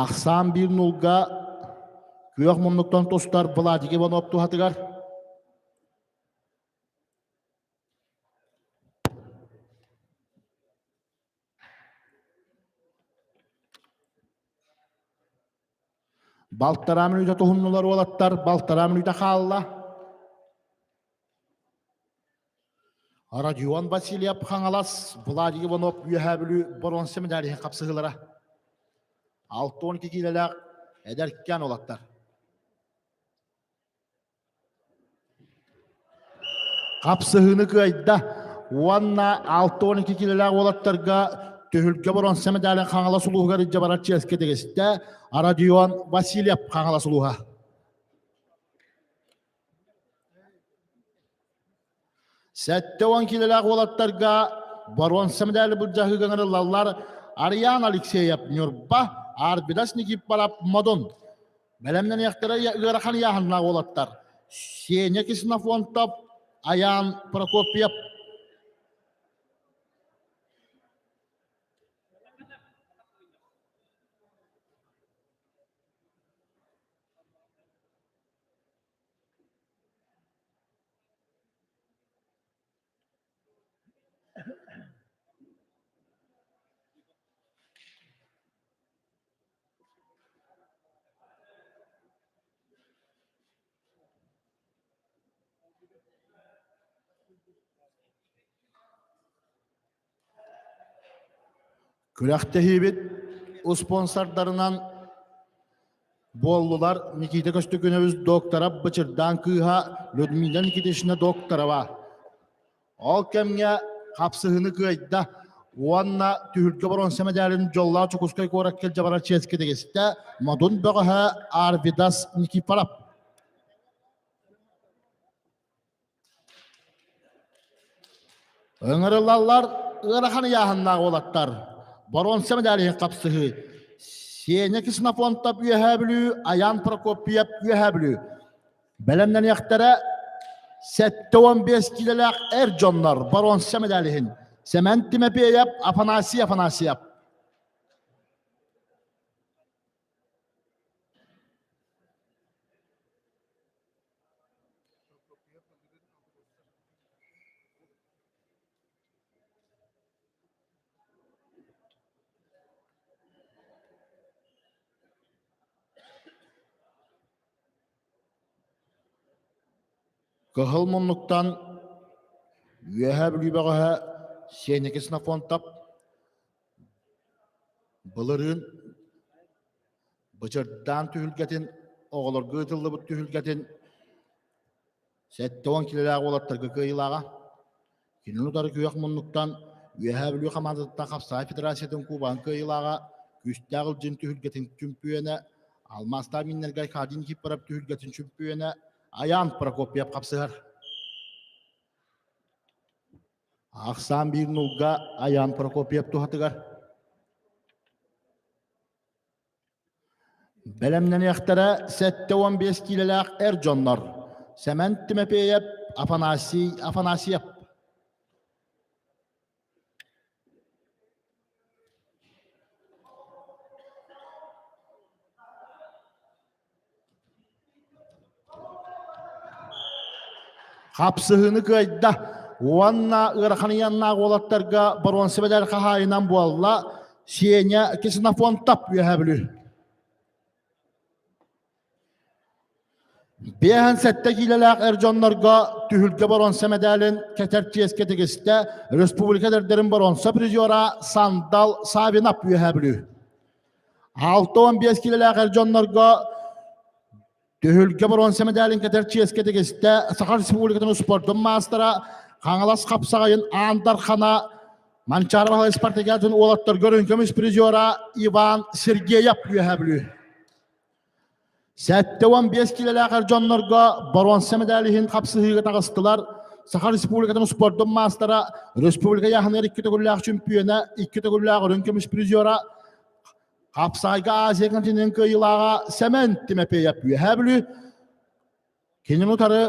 Ахсаан биир нулга күөх муннуктан тустар Владик Иванов туһатыгар. Балтараа мүнүүтэ туһуннулар уолаттар, балтараа мүнүүтэ хаалла. Родион Васильев Хаҥалас, Владик Иванов Үөһээ Бүлүү боруонса медаль иһин хапсыһыылара. 62 киилэлээх эдэркээн уолаттар. Хапсыһыыны кыайда уонна 62 киилэлээх уолаттарга түһүлгэ боруонса медалин Хаҥалас улууһугар илдьэ барар чиэскэ тигистэ Родион Васильев Хаҥалас улууһа. 70 киилэлээх уолаттарга боруонса медали былдьаһыыга ыҥырыллаллар Ариан Алексеев Ньурба, Арбидас Никифоров Модун. Бэлэмнэниэхтэрэ ыарахан ыйааһыннаах уолаттар Сеня Ксенофонтов, Айаан Прокопьев. Күрэхтэһиибит успуонсардарынан буоллулар Никита Көстөкүнэбис доктора Бычырдаан кыыһа Людмила Никитична Докторова. Ол кэмҥэ хапсыһыыны кыайда уонна түһүлгэ боруонса мэдээлин дьоллоох Дьокуускай куоракка илдьэ барар чиэскэ тигистэ Модун бөҕөһө Арвидас Никифоров. Ыҥырыллаллар ыарахан ыйааһыннаах уолаттар. Боруонса медаль иһин хапсыһыы. Сеня Ксенофонтов Үөһээ Бүлүү, Аян Прокопьев Үөһээ Бүлүү. Бэлэмнэниэхтэрэ 75 киилэлээх эр дьоннор боруонса медаль иһин. Сэмэн Тимофеев, Афанасий Афанасьев. Кыһыл муннуктан Үөһээ Бүлүү бөҕөһө Сеня Ксенофонтов былырыын Бычырдаан түһүлгэтин оҕолорго ыытыллыбыт түһүлгэтин 70 килэлээх уолаттарга кыайыылааҕа. Кинини утары күөх муннуктан Үөһээ Бүлүү хамаандатыттан Хапсаҕай Федерациятын кубогын кыайыылааҕа, күүстээх Ылдьыын түһүлгэтин чөмпүйүөнэ, Алмаастаах Миннэргэ Аркадий Никифоров түһүлгэтин чөмпүйүөнэ Аян Прокопьев хапсыһар. Ахсаан биир нулга Аян Прокопьев туһатыгар. Бэлэмнэниэхтэрэ 75 киилэлээх эр дьоннор Сэмэн Тимофеев, Афанасий Афанасьев. Хапсыһыыны кыайда уонна ыарахан ыйаннаах уолаттарга боруонса бэлэр хаһаайынан буолла Сеня Ксенофонтов Үөһээ Бүлүү. 57 киилэлээх эр дьоннорго түһүлгэ боруонса мэдээлин кэтэр чиэскэ тигистэ республика эдэрдэрин боруонса призера Сандал Савинов Үөһээ Бүлүү. 65 киилэлээх эр дьоннорго түһүлгэ боруонса мэдээлин кэтэр чиэскэ тигистэ Саха Республикатын спордун маастара Хаҥалас хапсаҕайын Аан Дархана Манчаары Баһылай спартакиадатын уолаттарга үрүҥ көмүс призера Иван Сергеев Үөһээ Бүлүү. 75 киилэлээх эр дьоннорго боруонса мэдээлин иһин хапсыһыыга таҕыстылар. Саха Республикатын спордун маастара, республика яһыныгар икки төгүллээх чөмпүйүөнэ, икки төгүллээх үрүҥ көмүс призера, хапсаайга Азия континент кыайыылааҕа Сэмэн Тимофеев Үөһээ Бүлүү. Кинини утары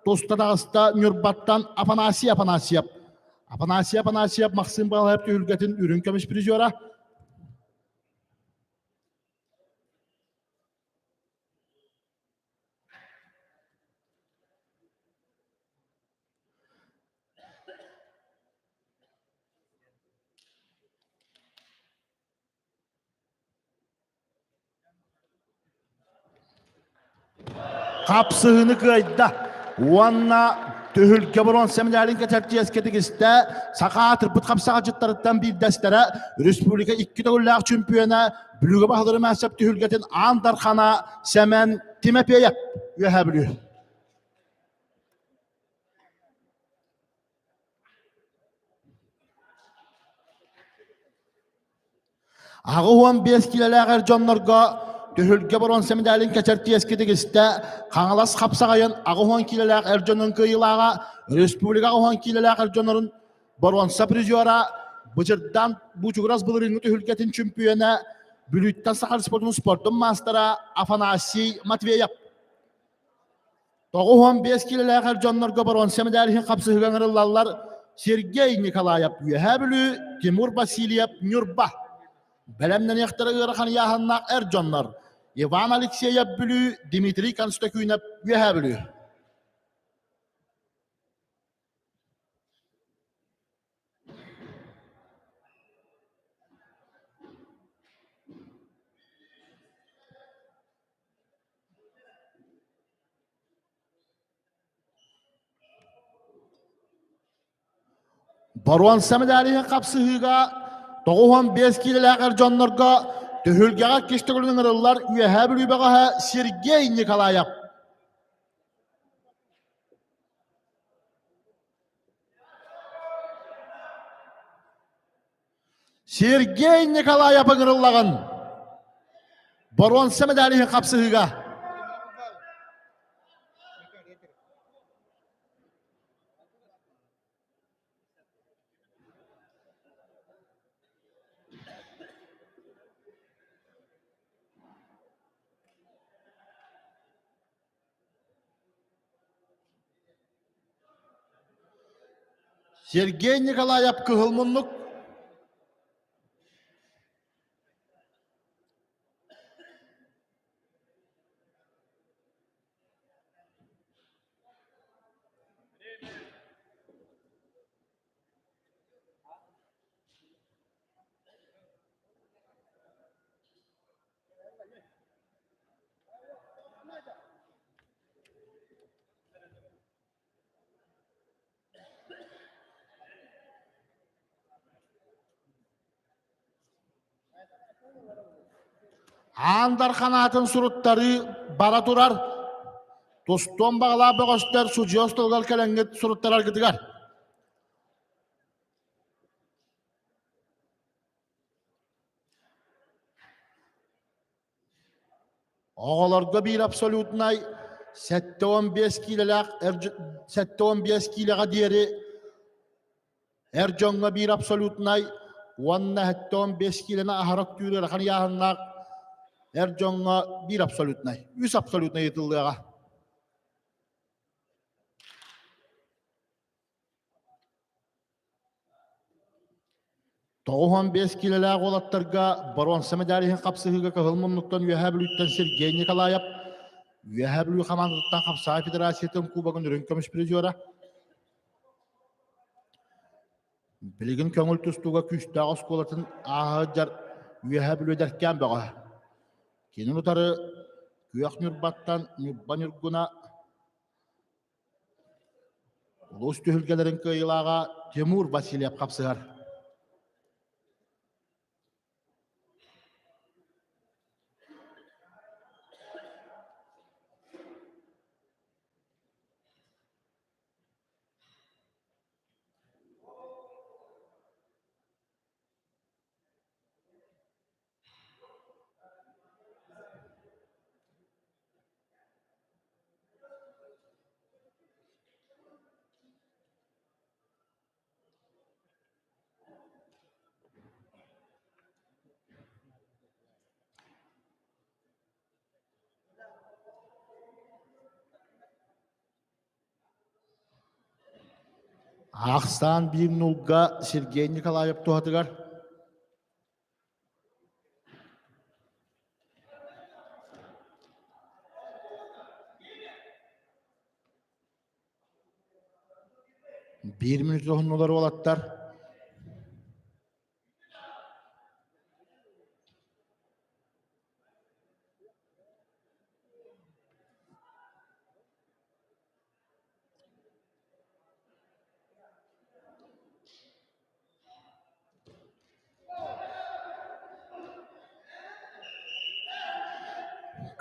туста таҕыста Ньурбаттан Афанасий Афанасьев. Афанасий Афанасьев Максим Баҕалаев түһүлгэтин үрүҥ көмүс призера. Хапсыһыыны кыайда уонна түһүлгэ боруонса мэдээлин кэтэртиэскэ тигистэ саха аатырбыт хапсаҕачыттарыттан биирдэстэрэ республика икки төгүллээх чөмпүйүөнэ Бүлүүгэ баһылары Мээсэп түһүлгэтин Аан Дархана Сэмэн Тимофеев Үөһээ Бүлүү. 85 киилэлээх эр дьоннорго түһүлгэ боруонса мэдээлин кэчэртиэскэ тигистэ Хаҥалас хапсаҕайын 80 киилэлээх эр дьонун кыайыылааҕа республика 80 киилэлээх эр дьоннорун боруонса призера Бычырдаан Бучугурас былырыыҥҥы түһүлгэтин чөмпүйүөнэ Бүлүүттэн саха спордун спордун маастара Афанасий Матвеев. 95 киилэлээх эр дьоннорго боруонса мэдээлин иһин хапсыһыыга ыҥырыллаллар Сергей Николаев Үөһээ Бүлүү, Тимур Васильев Ньурба. Бэлэмнэниэхтэрэ ыарахан ыйааһыннаах эр дьоннор Иван Алексеев Бүлүү, Дмитрий Константинов Үөһээ Бүлүү. Боруонса мэдээлиһин хапсыһыыга 95 киилэлээх эр дьоннорго түһүлгэҕэ иккис төгүлүн ыҥырыллар Үөһээ Бүлүү бөҕөһө Сергей Николаев. Сергей Николаев ыҥырыллаҕын боруонса мэдээлин иһин хапсыһыыга. Сергей Николаев кыһыл муннук. Аан Дархан аатын суруттарыы бара турар. Тустуон баҕалаах бөҕөстөр судьуйа остуолугар кэлэҥҥит суруттараргытыгар. Оҕолорго биир абсолютнай 75 киилэлээх 75 киилэҕэ диэри эр дьоҥҥо биир абсолютнай уонна 75 киилэни аһара түр ыарахан ыйааһыннаах. Эр дьоҥҥо биир абсолютнай, үс абсолютнай ыытыллыаҕа. 95 киилэлээх уолаттарга боруонса медаль иһин хапсыһыыга кыһыл муннуктан Үөһээ Бүлүүттэн Сергей Николаев, Үөһээ Бүлүү хамаандатыттан Хапсаҕай Федерациятын Кубогын үрүҥ көмүс призера, Билигин көҥүл тустууга күүстээх оскуолатын ааһа сылдьар Үөһээ Бүлүү эдэркээн бөҕө. Кинини утары Күөх Ньурбаттан Ньурба Ньургуна улуус түһүлгэлэрин кыайыылааҕа Тимур Васильев хапсыһар. Ахсаан биир нулга Сергей Николаев туһатыгар Биир мүнүүтэ уһуннулар уолаттар.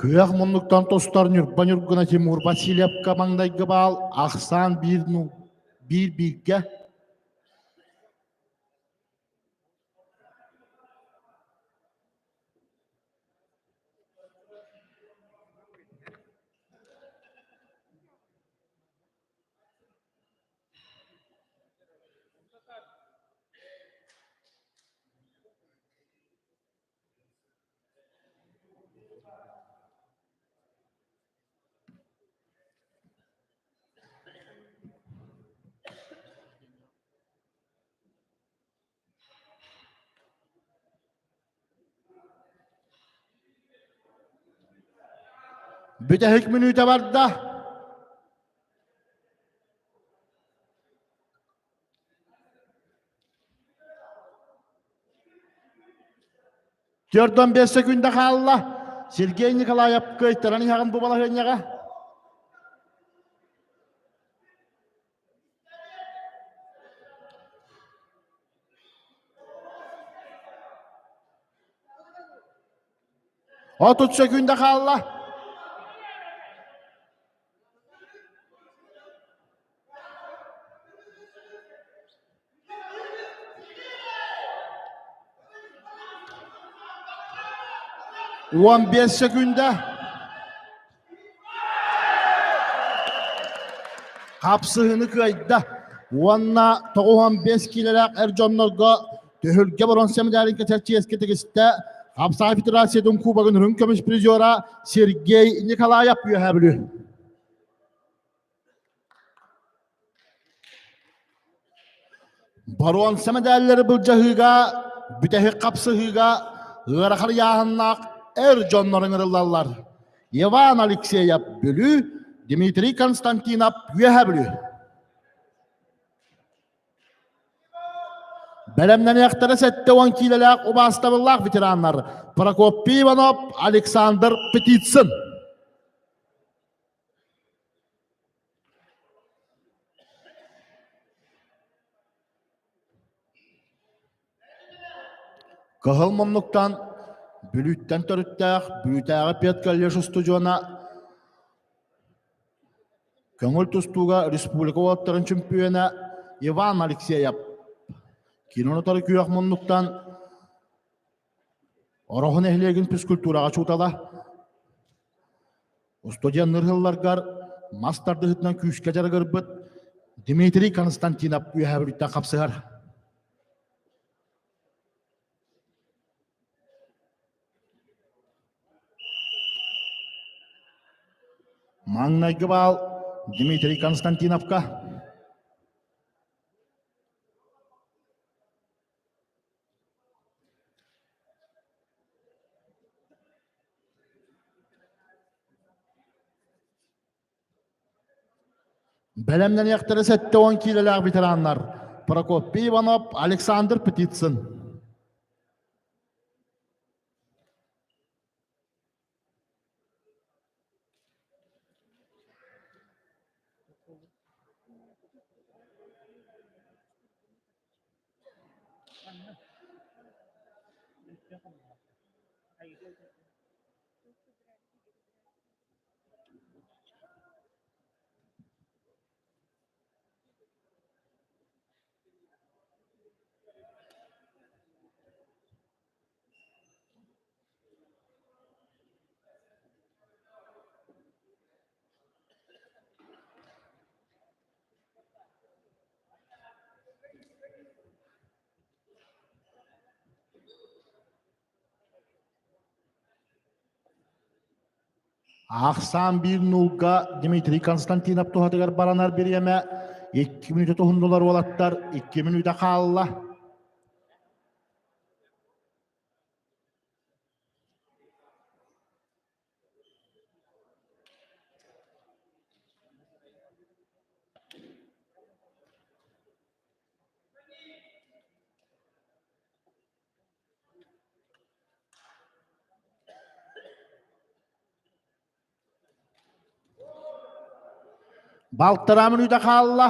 Күөх муннуктан тустар Ньурба Ньургуна Тимур Васильевка маҥнайгы баал ахсаан биир биир бииргэ Бүтэһик мүнүүтэ барда. Төрдөн бес секунда хаалла. Сергей Николаев кыайтаран иһэҕин бу балаһыанньаҕа. 30 секунда хаалла. 15 секунда. Хапсыһыны кыайда. Уонна 95 киилэлээх эр дьоннорго түһүлгэ боронса медалин кэтэр чиэскэ тигистэ Хапсаҕай Федерациятын Кубогын үрүҥ көмүс призера Сергей Николаев Үөһээ Бүлүү. Боруонса мэдээллэри былдьаһыыга, бүтэһик хапсыһыыга ыарахан ыйааһыннаах эр дьоннор ыҥырыллаллар. Иван Алексеев Бүлүү, Дмитрий Константинов Үөһээ Бүлүү. Бэлэмнэниэхтэрэ 70 киилэлээх убаастабыллаах ветераннар Прокопий Иванов, Александр Птицын. Кыһыл муннуктан Бүлүүттэн төрүттээх Бүлүүтээҕи педколледж устудьуона көҥүл тустууга республика уолаттарын чөмпүйүөнэ Иван Алексеев киин утары күөх муннуктан Ороһу нэһилиэгин физкультураҕа учуутала Устудьуоннуур сылларгар мас тардыһыытынан күүскэ дьарыгырбыт Дмитрий Константинов Үөһээ Бүлүүттэн хапсыһар. Маҥнайгы баал Дмитрий Константиновка. Бэлэмнэниэхтэрэ 70 киилэлээх ветераннар Прокопий Иванов, Александр Птицын. Ахсаан биир нуулга Дмитрий Константинов туһатыгар баранар бириэмэ 2 мүнүүтэ туһуннулар уолаттар, 2 мүнүүтэ хаалла. Балтараа мүнүүтэ хаалла.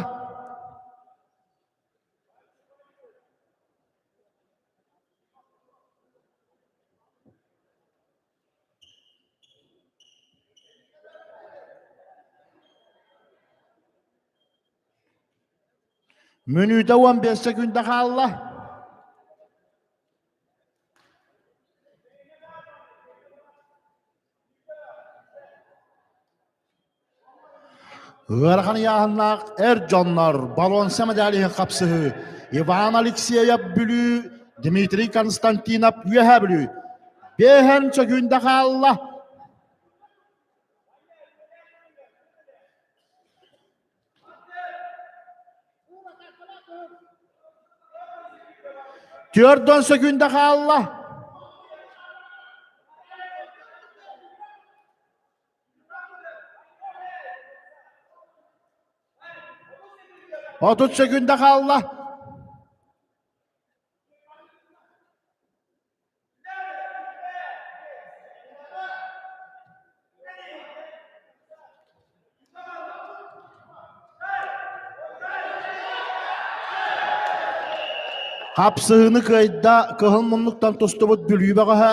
Мүнүүтэ 15 секунда хаалла. Ыарахан ыйааһыннаах эр дьоннор боруонса медаль иһин хапсыһыы Иван Алексеев Бүлүү, Дмитрий Константинов Үөһээ Бүлүү. Биэһэн сөкүүндэ хаалла. Түөрт сөкүүндэ хаалла. 30 сөкүүндэ хаалла. Хапсыһыыны кыайда кыһыл муннуктан тустубут Бүлүү бөҕөһө,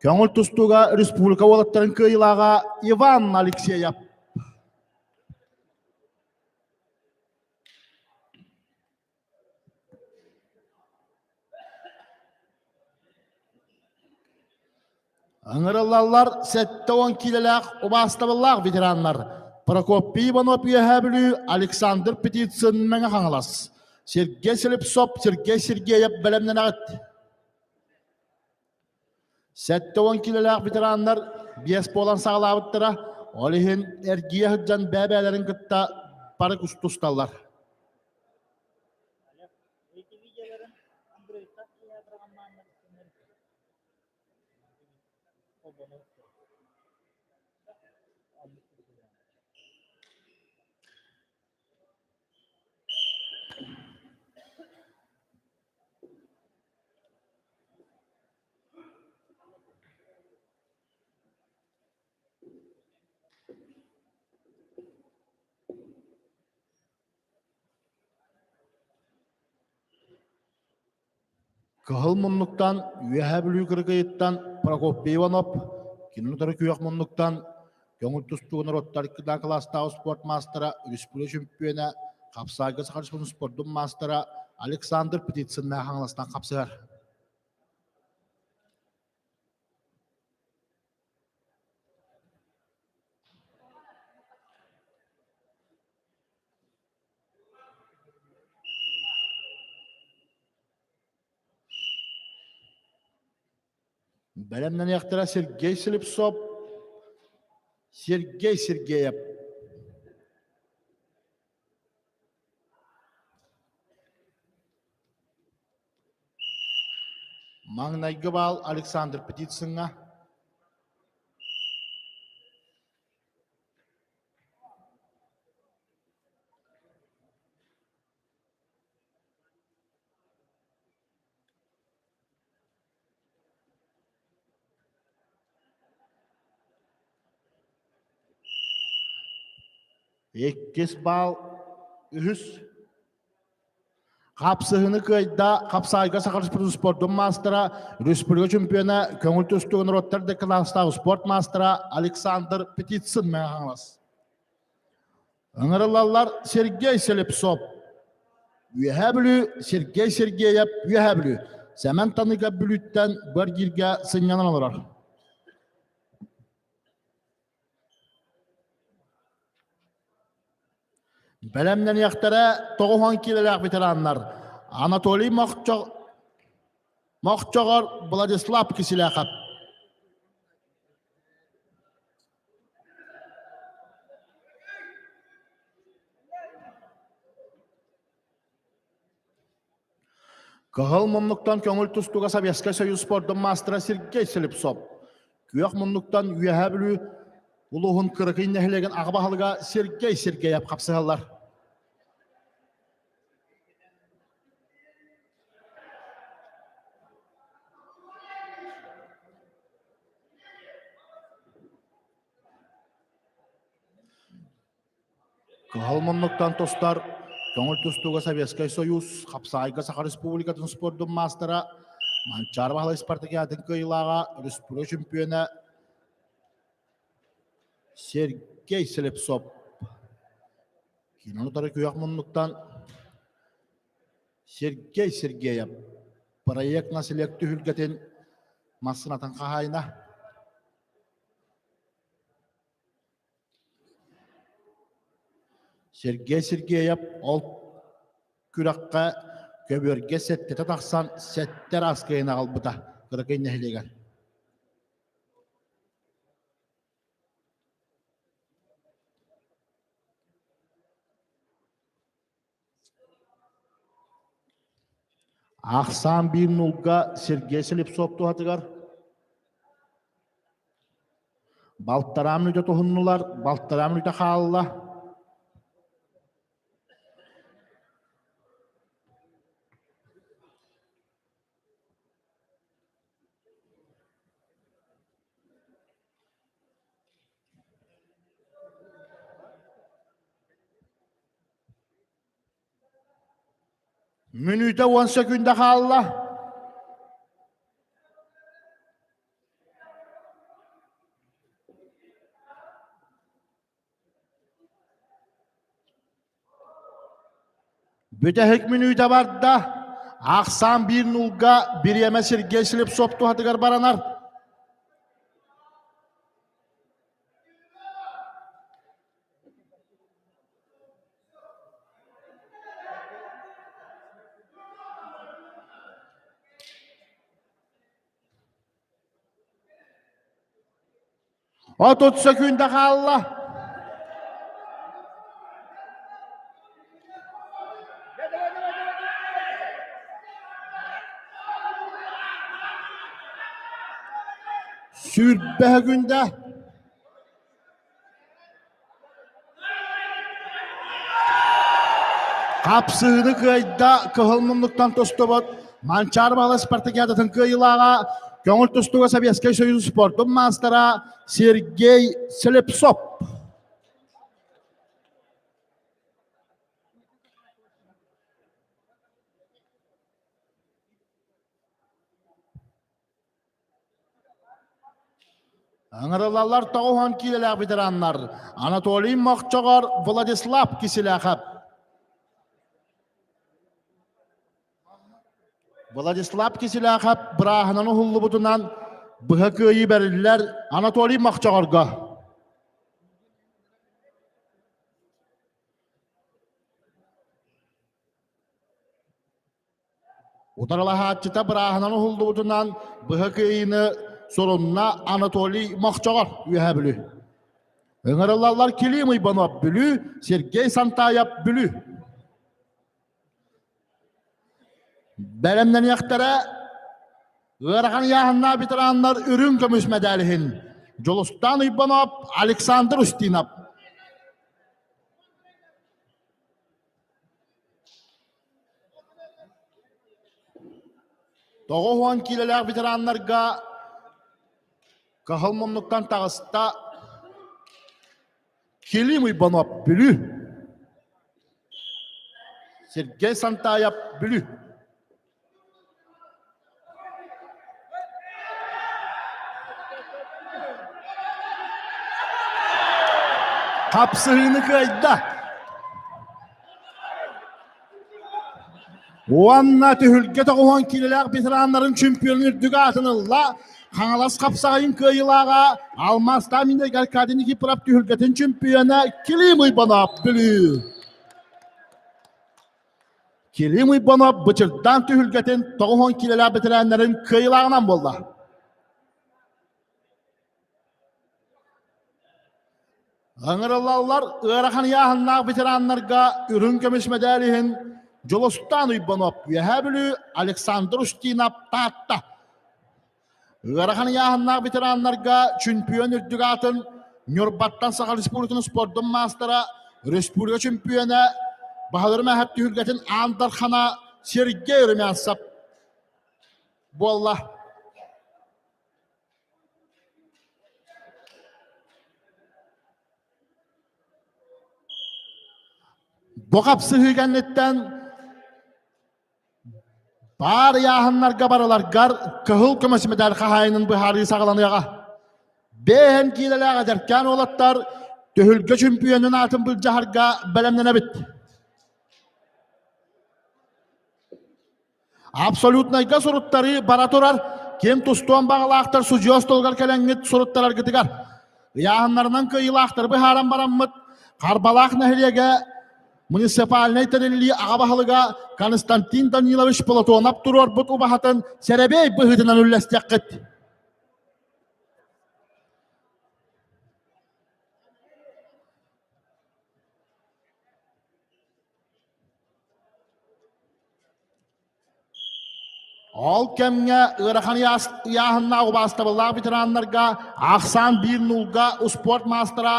көҥүл тустууга республика уолаттарын кыайыылааҕа Иван Алексеев. Ыҥырыллаллар 70 киилэлээх убаастабыллаах ветераннар Прокопий Иванов Үөһээ Бүлүү, Александр Птицын Мэҥэ Хаҥалас, Сергей Слепцов, Сергей Сергеев бэлэмнэнэҕит. 70 киилэлээх ветераннар биэс буолан саҕалаабыттара, ол иһин эргийэ сылдьан бэйэ-бэйэлэрин кытта бары тусталлар. Кыһыл муннуктан Үөһээ Бүлүү Кыргыйыттан Прокопий Иванов, кинини утары күөх муннуктан көҥүл тустуу норуоттар кылаастаах спорт маастара, республика чөмпүйүөнэ, хапсаайга Саха Республикатын спордун маастара Александр Птицын Мэҥэ Хаҥаластан хапсыһар. Бэлэмнэниэхтэрэ Сергей Слепцов. Сергей Сергеев. Маҥнайгы баал Александр Птицыҥҥа. Иккис баал үһүс Хапсыһыны кыайда Хапсаайга Саха спордун маастара, республика чемпиона, көҥүл тустууга норуоттар декалаастаах спорт маастара Александр Петицын Мэҥэ Хаҥалас. Ыҥырыллаллар Сергей Слепцов, Үөһээ Бүлүү, Сергей Сергеев, Үөһээ Бүлүү. Сэмэн Таныга Бүлүүттэн Быргииргэ сынньанан олорор. Бэлэмнэниэхтэрэ 90 киилэлээх ветераннар Анатолий Мохчоҕор, Владислав Киселяхов. Кыһыл муннуктан көҥүл тустууга Советскай Союз спордун маастара Сергей Слепцов, күөх муннуктан Үөһээ Бүлүү улууһун Кырыкый нэһилиэгин аҕа баһылыга Сергей Сергеев хапсыһаллар. Кыһыл муннуктан тустар көҥүл тустууга Советскай Союз, Хапсаайга Саха Республикатын спордун маастара, Манчаары Баһылай спартакиадатын кыайыылааҕа, республика чемпиона Сергей Слепцов. Киинэн утары күөх муннуктан Сергей Сергеев проект населек түһүлгэтин массыынатын хаһаайына. Сергей Сергеев ол күрэххэ көбүөргэ сэттэтэ тахсан сэттэ араас кыайан аҕалбыта кыракый нэһилиэгэр. Ахсаан биир нулга Сергей Слепцов туһатыгар балтараа мүнүүтэ туһуннулар, балтараа мүнүүтэ хаалла. Мүнүүтэ уон сөкүүндэ хаалла. Бүтэһик мүнүүтэ барда. Ахсаан биир нулга бириэмэ Сергей Слепцов туһатыгар баранар. 30 сөкүүндэ хаалла. Сүүрбэһэ күндэ. Хапсыыны кыайда кыһыл муннуктан тустубут Манчаары Баһылай спартакиадатын кыайыылааҕа көҥүл тустууга Советскай Союз спордун маастара Сергей Слепцов. Ыҥырылаллар 90 киилэлээх ветераннар Анатолий Мохчоҕор, Владислав Киселяхов. Владислав Киселяхов бырааһынан уһуллубутунан быһа кыайыы бэриллэр Анатолий Мохчоҕорго. Утарылаһааччыта бырааһынан уһуллубутунан быһа кыайыыны сурунна Анатолий Мохчоҕор, Үөһээ Бүлүү. Ыҥырыллаллар Килим Иванов Бүлүү, Сергей Сантаев Бүлүү. Бэлэмнэниэхтэрэ ыарахан ыйааһыннаах ветераннар үрүҥ көмүс мэдээлиһин Дьулустаан Уйбанов, Александр Устинов. 90 киилэлээх ветераннарга Кыһыл муннуктан таҕыста Килим Уйбанов Бүлүү. Сергей Сантаев Бүлүү. Хапсыһыыны кыайда. Уонна түһүлгэ тоҕуһан киилэлээх ветераннарын чемпионун үрдүк аатын ылла. Хаҥалас хапсаҕайын кыайыылааҕа Алмаастаах Миннэг Аркадий Никифоров түһүлгэтин чемпиона Килим Уйбанов Бүлүү. Килим Уйбанов Бычырдаан түһүлгэтин 90 киилэлээх бэтэрээннэрин кыайыылааҕынан буолла. Ыҥырыллаллар ыарахан ыйааһыннаах ветераннарга үрүҥ көмүс мэдээл иһин Дьулустаан Уйбанов Үөһээ Бүлүү, Александр Устинов Таатта. Ыарахан ыйааһыннаах ветераннарга чемпион үрдүк аатын Ньурбаттан Саха Республикатын спордун маастара, республика чемпиона Баһылар Мэһэп түһүлгэтин Аан Дархана Сергей Румянцев буолла. Бу хапсыһыы кэнниттэн баар ыйааһыннарга барыларгар кыһыл көмүс медаль хаһаайынын быһаарыы саҕаланыаҕа. Бэйэһэн киилэлээх эдэркээн уолаттар түһүлгэ чөмпүйүөнүн аатын былдьаһарга бэлэмнэнэбит. Абсолютнайга суруттарыы бара турар. Ким тустуон баҕалаахтар судьуйа остуолугар кэлэҥҥит суруттараргытыгар. Ыйааһыннарынан кыайыылаахтары быһааран бараммыт Харбалаах нэһилиэгэ муниципальнай тэриллии аҕа баһылыга Константин Данилович Платонов туруорбут убаһатын сэрэбиэй быһыытынан үллэстиэххит. Ол кэмҥэ ыарахан ыйааһыннаах убаастабыллаах ветераннарга ахсаан биир нулга успуорт маастара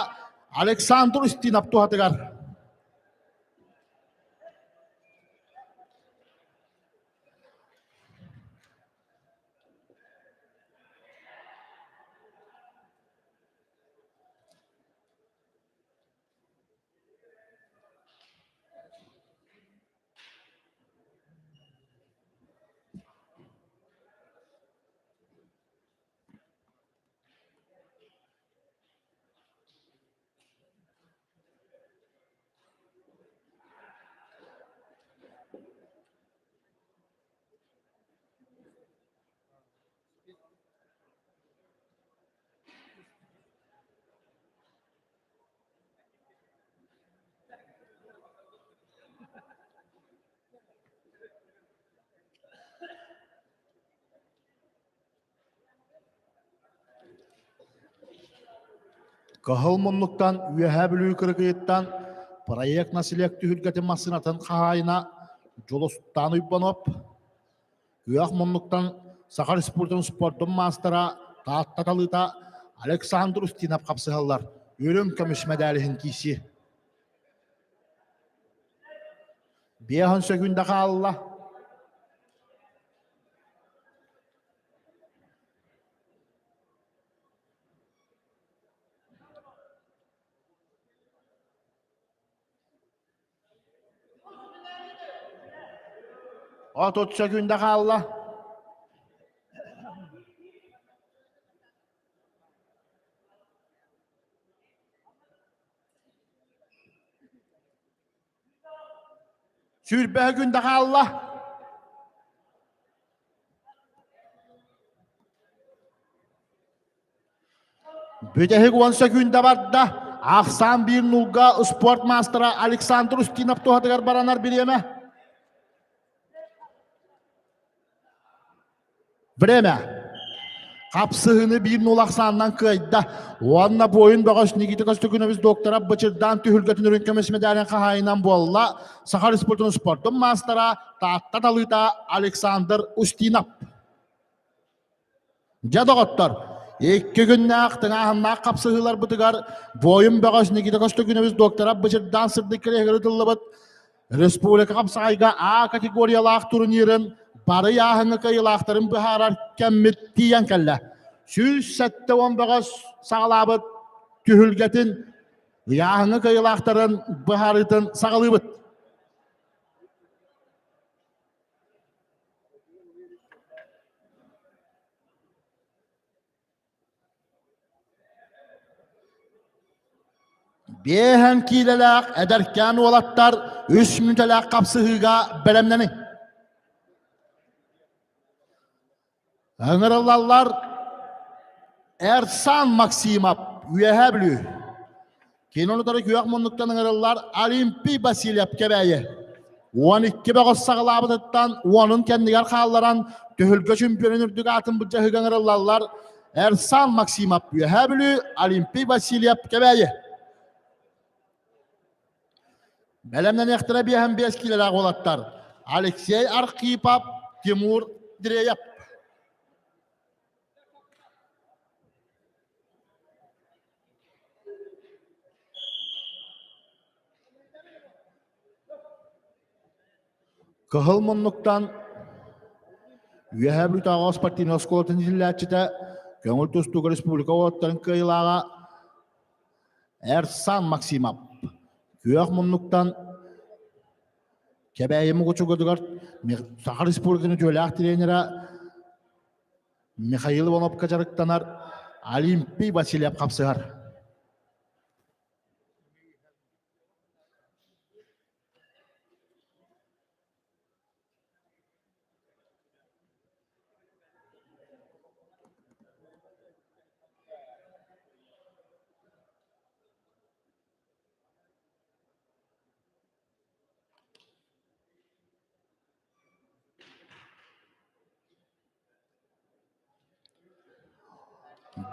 Александр Устинов туһатыгар. Кыһыл муннуктан Үөһээ Бүлүү Кырыкыйыттан проект населек түһүлгэтин массыынатын хаһаайына Дьулустаан Уйбанов, Күөх муннуктан Саха Республикатын спордун маастара Таатта талыыта Александр Устинов хапсыһаллар. Үрүҥ көмүс мэдээлиһин киирсии. Биэһин сөкүүндэ хаалла. 30 сөкүүндэ хаалла. Сүүрбэһэ күндэ хаалла. Бүтэһик 10 сөкүүндэ барда. Ахсаан биир нулга спорт маастара Александр Устинов туһатыгар баранар бириэмэ. Время. Хапсыһыны биир нул ахсаанынан кыайда. Уонна буойун бөҕөс Никита Костюкинович доктора Бычырдаан түһүлгэтин үрүҥ көмүс медалин хаһаайынан буолла. Саха Республикатын спордун маастара Таатта талыыта Александр Устинов. Дьэ доҕоттор, икки күннээх тыҥааһыннаах хапсыһыыларбытыгар буойун бөҕөс Никита Костюкинович доктора Бычырдаан сырдык кэриэһигэр ытыллыбыт Республика хапсаҕайга А категориялаах турнирын бары ыйааһыҥҥа кыайыылаахтарын быһаарар кэммит тиийэн кэллэ. 170 бөҕөс саҕалаабыт түһүлгэтин ыйааһыҥҥа кыайыылаахтарын быһаарыытын саҕалыыбыт. Биэһэн киилэлээх эдэркээн уолаттар үс мүнүүтэлээх хапсыһыыга бэлэмнэниҥ. Ыҥырыллаллар Эрсан Максимов, Үөһээ Бүлүү. Кини утары күөх муннуктан ыҥырыллар Олимпий Васильев Кэбээйи. 12 бөҕөс саҕалаабытыттан уонун кэннигэр хаалларан түһүлгэ чемпионун үрдүк аатын былдьаһыыга ыҥырыллаллар Эрсан Максимов Үөһээ Бүлүү, Олимпий Васильев Кэбээйи. Бэлэмнэниэхтэрэ биэһэн биэс киилэлээх уолаттар Алексей Архипов, Тимур Дреев. Кыһыл муннуктан Үөһээ Бүлүүтээҕи спортивнай оскуолатын иитиллээччитэ, көҥүл тустууга республика уолаттарын кыайыылааҕа Эрсан Максимов. Күөх муннуктан Кэбээйи Мукучугутугар Саха Республикатын үтүөлээх тренера Михаил Ивановка дьарыктанар Олимпий Васильев хапсыһар.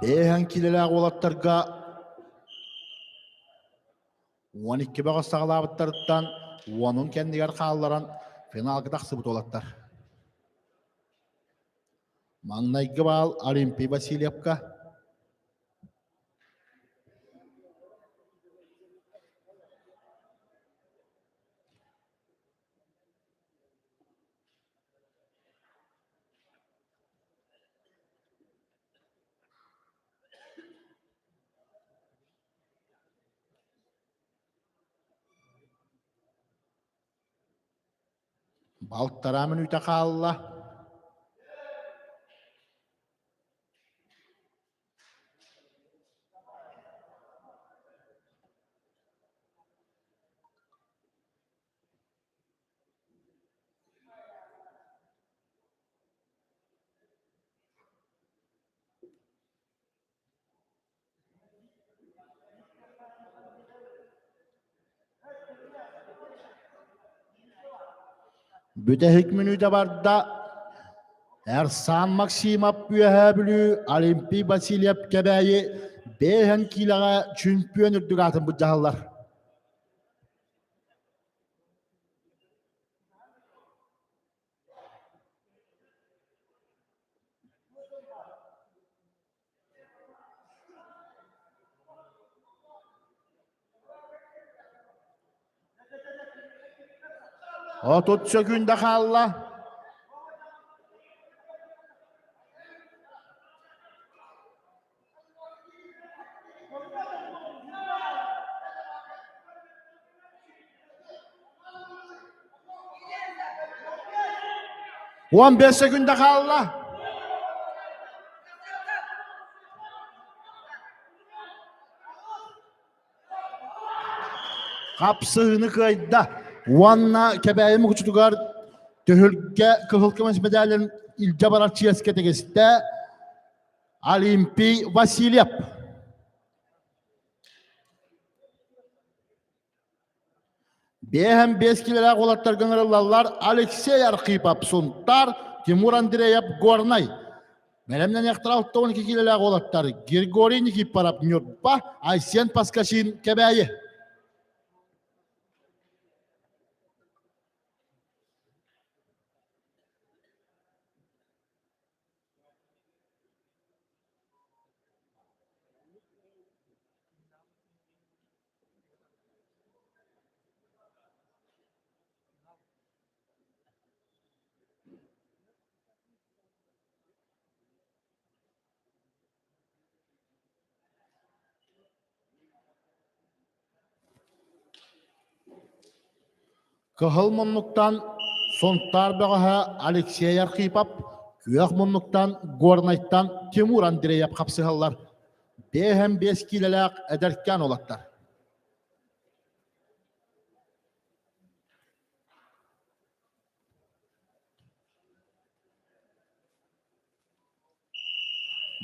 Бээһэн киилэлээх уолаттарга 12 бөҕөс саҕалаабыттарыттан уонун кэннигэр хаалларан финалга тахсыбыт уолаттар. Маҥнайгы баал Олимпий Васильевка. Балтараа мүнүүтэ хаалла. Бүтэһик мүнүүтэ барда. Эрсан Максимов Үөһээ Бүлүү, Олимпий Васильев Кэбээйи бээһэн киилэҕэ чүмпүйүөн үрдүк аатын былдьаһаллар. 30 сөкүүндэ хаалла. 15 секунда хаалла. Хапсыһыыны кыайда уонна Кэбээйи мукучутугар түһүлгэ кыһыл көмүс медалын илдьэ барар чиэскэ тигистэ Олимпий Васильев. Биэһэн биэс килэлээх уолаттарга ыҥырыллаллар Алексей Архипов Сунтар, Тимур Андреев Горнай. Бэлэмнэниэхтэрэ 62 киилэлээх уолаттар Григорий Никифоров Ньурба, Айсен Паскачин Кэбээйи. Кыһыл муннуктан Сунтаар бөҕөһө Алексей Архипов, күөх муннуктан Горнайтан Тимур Андреев хапсыһаллар. Бэһэн биэс киилэлээх эдэркээн уолаттар.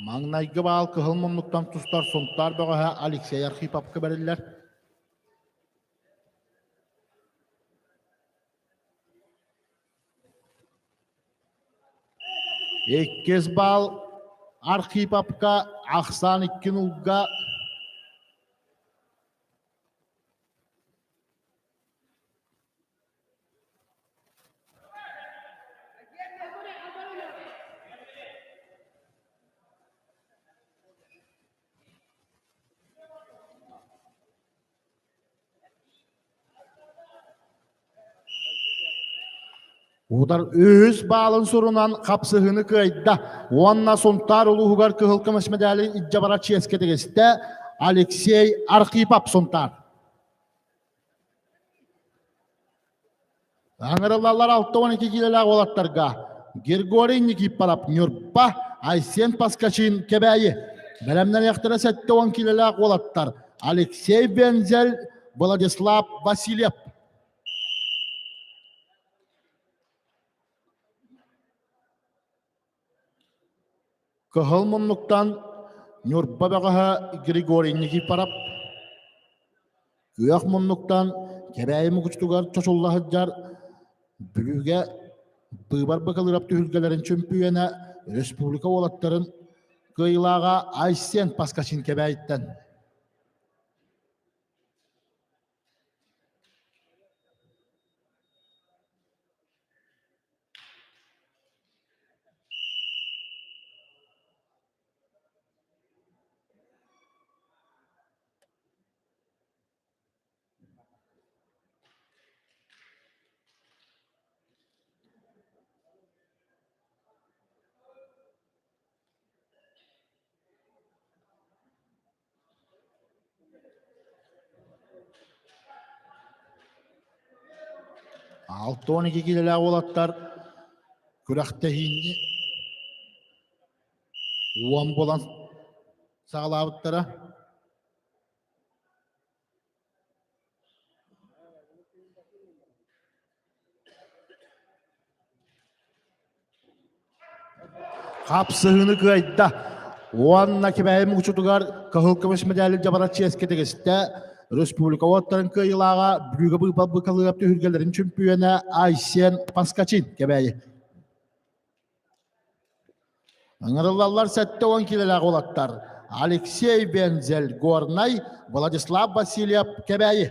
Маҥнайгы баал кыһыл муннуктан тустар Сунтаар бөҕөһө Алексей Архиповка бэриллэр. Иккис баал Архиповка ахсаан икки нулга Удар үһүс баалын сурунан хапсыһыыны кыайда уонна Сунтаар улууһугар кыһыл көмүс мэдээлин илдьэ барар чиэскэ тигистэ Алексей Архипов Сунтаар. Ыҥырыллаллар 62 киилэлээх уолаттарга Григорий Никифоров Ньурба, Айсен Паскачин Кэбээйи. Бэлэмнэниэхтэрэ 70 киилэлээх уолаттар Алексей Вензель, Владислав Васильев. Кыһыл муннуктан Ньурба бөҕөһө Григорий Никифоров, күөх муннуктан Кэбээйи Мукучутугар чочулла сылдьар Бүлүүгэ быыбар бакалыырап түһүлгэлэрин чөмпүйүөнэ республика уолаттарын кыайыылааҕа Айсен Паскачин Кэбээйиттэн. 62 киилэлээх уолаттар күрэхтэһиини уон буолан саҕалаабыттара. Хапсыһыыны кыайда уонна Кэбээйи мукучутугар кыһыл көмүс мэдээли дьабара чиэскэ тигистэ. Республика уоттарын кыайыылааҕа Бүлүүгэ быыбалбыкалыап түһүлгэлэрин чөмпүйүөнэ Айсен Паскачин Кэбээйи. Ыҥырыллаллар 70 киилэлээх уолаттар Алексей Вензель Горнай, Владислав Васильев Кэбээйи.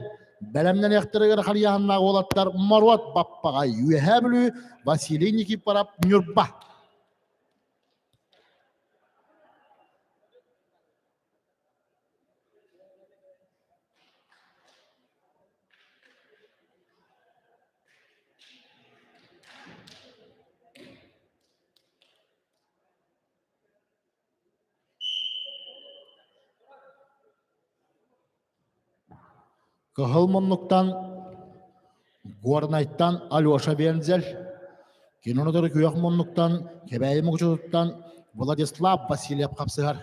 Бэлэмнэниэхтэригэр харыйааннаах уолаттар Моруот Баппаҕай Үөһээ Бүлүү, Василий Никифоров Ньурба. Кыһыл муннуктан Горнайтан Алеша Вензель, кино күөх муннуктан Кэбээйи Мукучутуттан Владислав Васильев хапсыһар.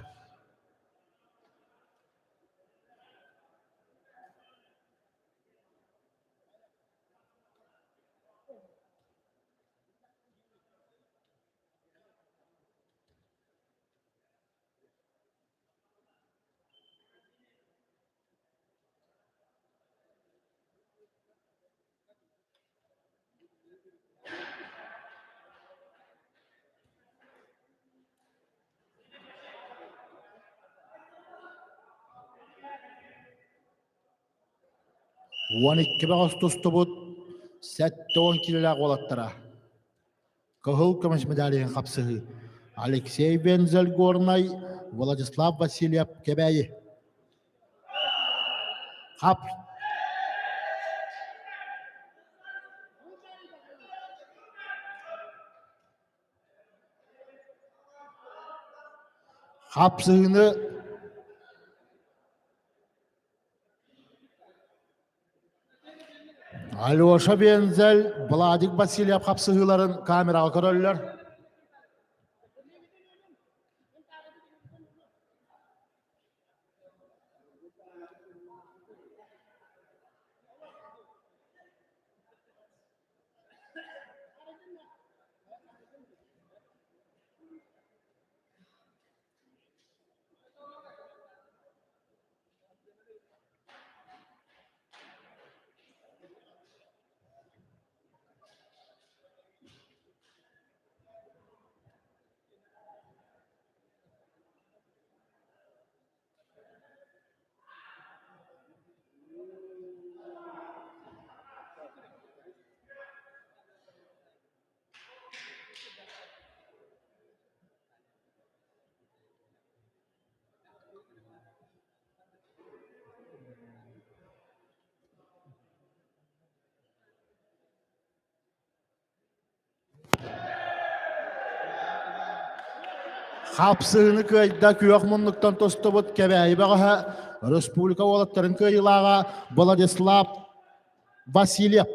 12 бөҕөс тустубут 70 киилэлээх уолаттара. Кыһыл көмүс медалиһын хапсыһыы. Алексей Вензель Горнай, Владислав Васильев Кэбээйи. Хап. Хапсыһыыны Алеша Вензель, Владик Васильев хапсыһыыларын камераҕа көрөллөр. Хапсыһыыны кыайда күөх муннуктан тустубут Кэбээйи бөҕөһө республика уолаттарын кыайыылааҕа Владислав Васильев.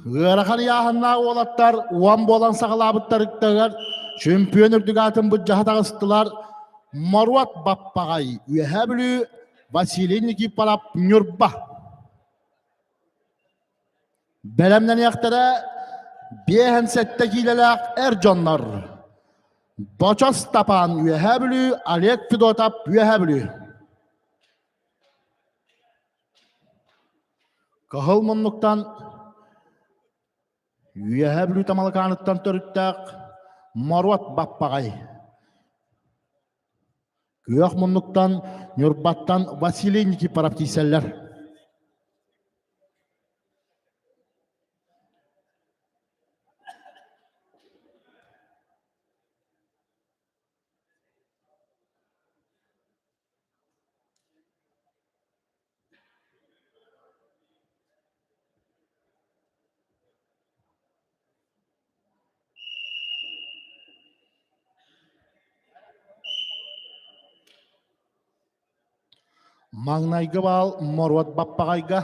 Ыарахан ыйааһыннаах уолаттар уон буолан саҕалаабыттарыттагар чөмпүйүөн үрдүк аатын былдьаһа таҕыстылар Моруот Баппаҕай, Үөһээ Бүлүү, Василий Никифоров, Ньурба. Бэлэмнэниэхтэрэ 57 киилэлээх эр дьоннор. Бочо Стапан Үөһээ Бүлүү, Олег Федотов Үөһээ Бүлүү. Кыһыл муннуктан Үөһээ Бүлүү Тамалакааныттан төрүттээх Моруот Баппаҕай. Күөх муннуктан Ньурбаттан Василий Никифоров тиийсэллэр. Маҥнайгы баал Моруот Баппаҕайга.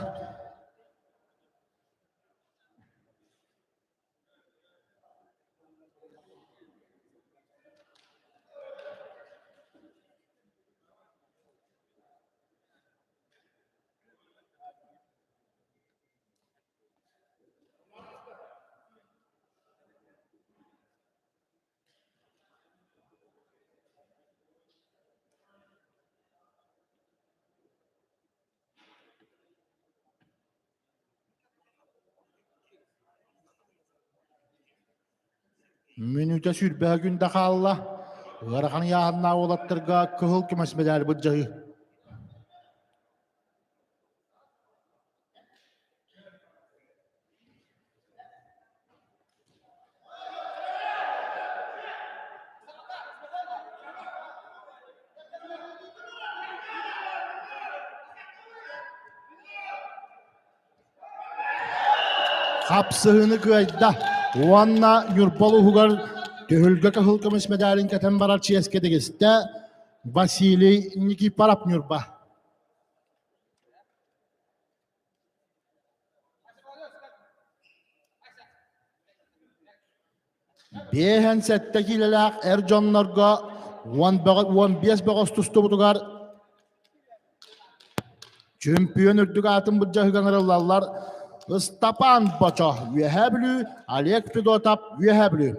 Мүнүүтэ сүүрбэһэ күн да хаалла. Ыарахан ыйааһыннаах уолаттарга кыһыл көмүс медаль былдьаһыы. Хапсыһыыны кыайда уонна Ньурба улууһугар түһүлгэ кыһыл көмүс медалин кэтэн барар чиэскэ тигистэ Василий Никифоров Ньурба. 57 киилэлээх эр дьоннорго 15 бөҕөс тустубутугар чөмпүйүөн үрдүк аатын былдьаһыга ыҥырыллаллар Ыстапаан Бочо, Үөһээ Бүлүү, Олег Федотов, Үөһээ Бүлүү.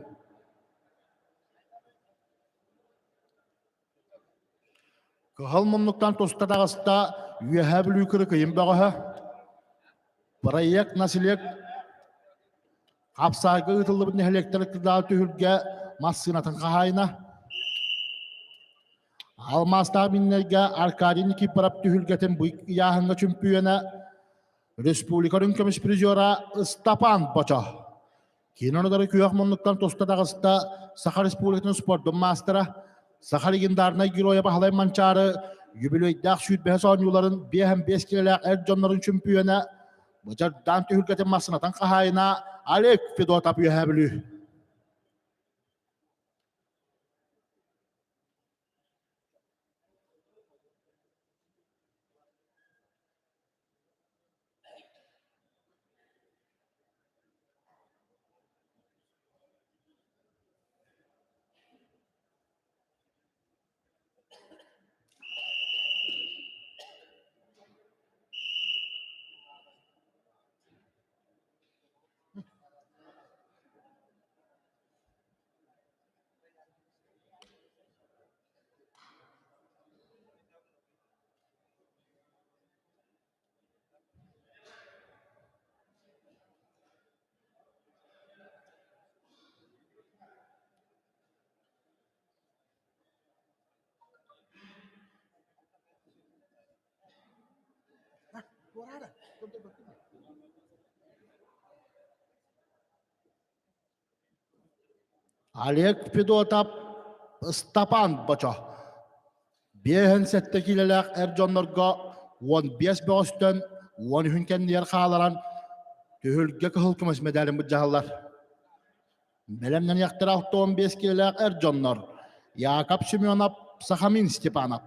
Кыһыл муннуктан туста таҕыста Үөһээ Бүлүү Кырыкыйын бөҕөһө. Проект населек хапсаайга ыытыллыбыт нэһилиэктэр кырдаал түһүлгэ массыынатын хаһаайына. Алмаастаах миннэргэ Аркадий Никифоров түһүлгэтин бу ыйааһыҥҥа чөмпүйүөнэ, республика үрүҥ көмүс призера Ыстапаан Бочо. Кино күөх муннуктан туста таҕыста Саха Республикатын спордун маастара, саха легендарнай геройа Баһылай Манчаары юбилейдаах сүүрбэһис оонньууларын 55 килэлээх эр дьоннорун чөмпүйүөнэ Быдьардаан түһүлгэтин массыынатын хаһаайына Олег Федотов Үөһээ Бүлүү. Олег Федотов, Ыстапаан Бочо 57 киилэлээх эр дьоннорго 15 бөҕөстөн 13 кэннигэр хааларан түһүлгэ кыһыл көмүс мэдээлин былдьаһаллар. Бэлэмнэниэхтэрэ 65 киилэлээх эр дьоннор Яков Семенов, Сахамин Степанов.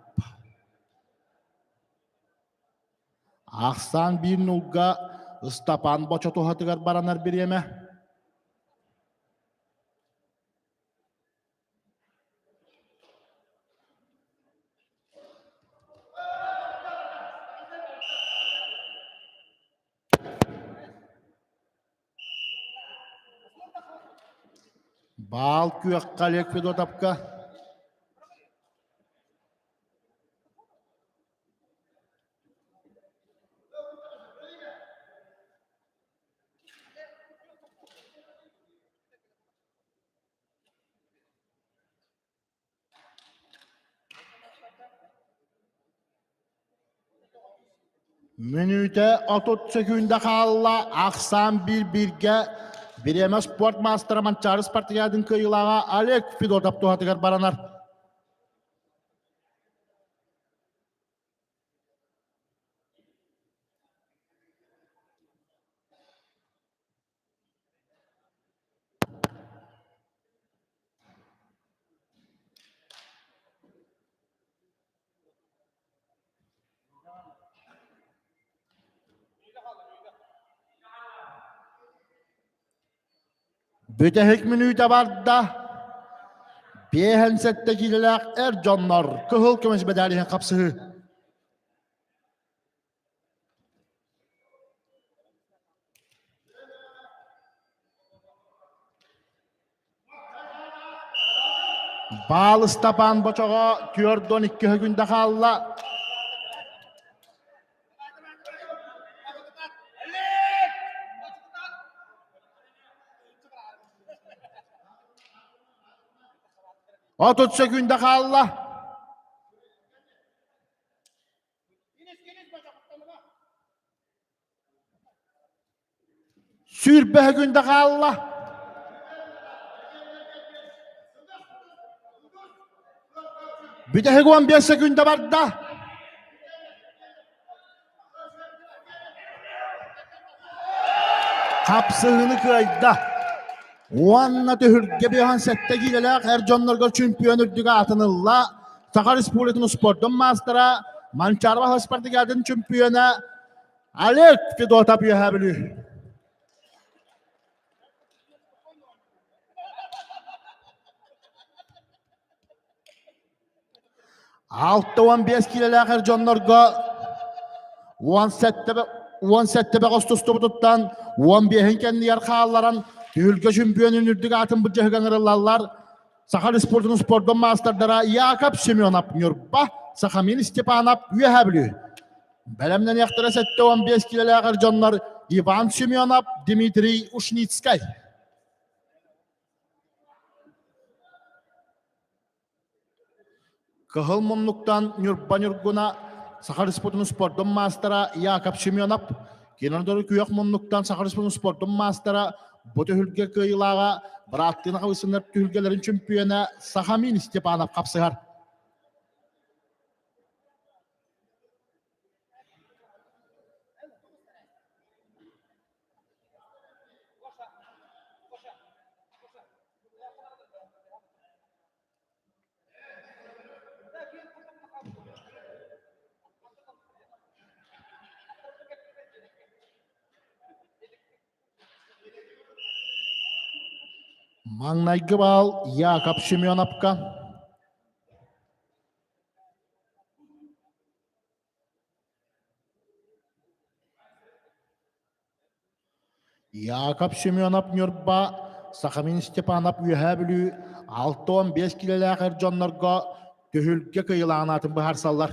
Ахсаан биир нулга Ыстапаан Бочо туһатыгар баранар бириэмэ. Баал күөххэ Олег Федотовка. Мүнүүтэ 30 сөкүүндэ хаалла, ахсаан биир-бииргэ бириэмэ спорт маастара Манчаары спартакиадын кыайыылааҕа Олег Федотов туһатыгар баранар. Бүтэһик мүнүүтэ барда. 57 киилэлээх эр дьоннор кыһыл көмүс мэдээлиһин иһин хапсыһыы. Баал Ыстапаан Бочоҕо 42 күндэ хаалла. 30 сөкүүндэ хаалла. Сүүрбэһэ күндэ хаалла. Бүтэһик 15 секүндэ барда. Хапсыһыыны кыайда. Уонна түһүлгэ биһан сэттэ киилэлээх эр дьоннорго чемпион үрдүгэ аатын ылла. Саха Республикатын спордун маастара, Манчаарба спартакиадын чемпиона Олег Федотов Үөһээ Бүлүү. 65 киилэлээх эр дьоннорго 17 бөҕөс тустубутуттан 15-ин кэннигэр хаалларан түһүлгэ чөмпүйүөнүн үрдүк аатын былдьаһыга ыҥырыллаллар. Саха Республикатын спордун маастардара Яков Семенов Ньурба. Сахамин Степанов Үөһээ Бүлүү. Бэлэмнэниэхтэрэ 75 килэлээх эр дьоннор Иван Семенов, Дмитрий Ушницкай. Кыһыл муннуктан Ньурба Ньургуна, Саха Республикатын спордун маастара Яков Семенов, кино күөх муннуктан Саха Республикатын спордун маастара бу түһүлгэ кыайыылааҕа бырааттыын хабысыннар түһүлгэлэрин чөмпүйүөнэ Сахамин Степанов хапсыһар. Маҥнайгы баал Яков Семеновка. Яков Семенов Ньурба, Сахамин Степанов Үөһээ Бүлүү 65 килэлээх эр дьоннорго түһүлгэ кыайыылааҕын аатын быһаарсаллар.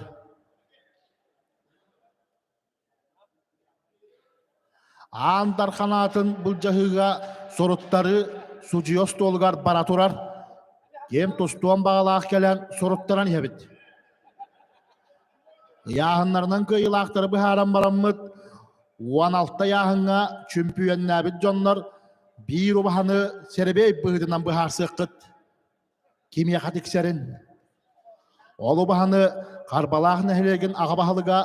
Аан Дархан аатын былдьаһыыга суруттары судьуйа остуолугар бара турар. Ким тустуон баҕалаах кэлэн суруттаран иһэбит. Ыйааһыннарынан кыайыылаахтары быһааран бараммыт, 16 ыйааһыҥҥа чөмпүйүөннээбит дьоннор биир убаһаны сэрэбиэй быһыытынан быһаарсыаххыт. Кимиэхэ тиксэрин. Ол убаһаны Харбалаах нэһилиэгин аҕа баһылыга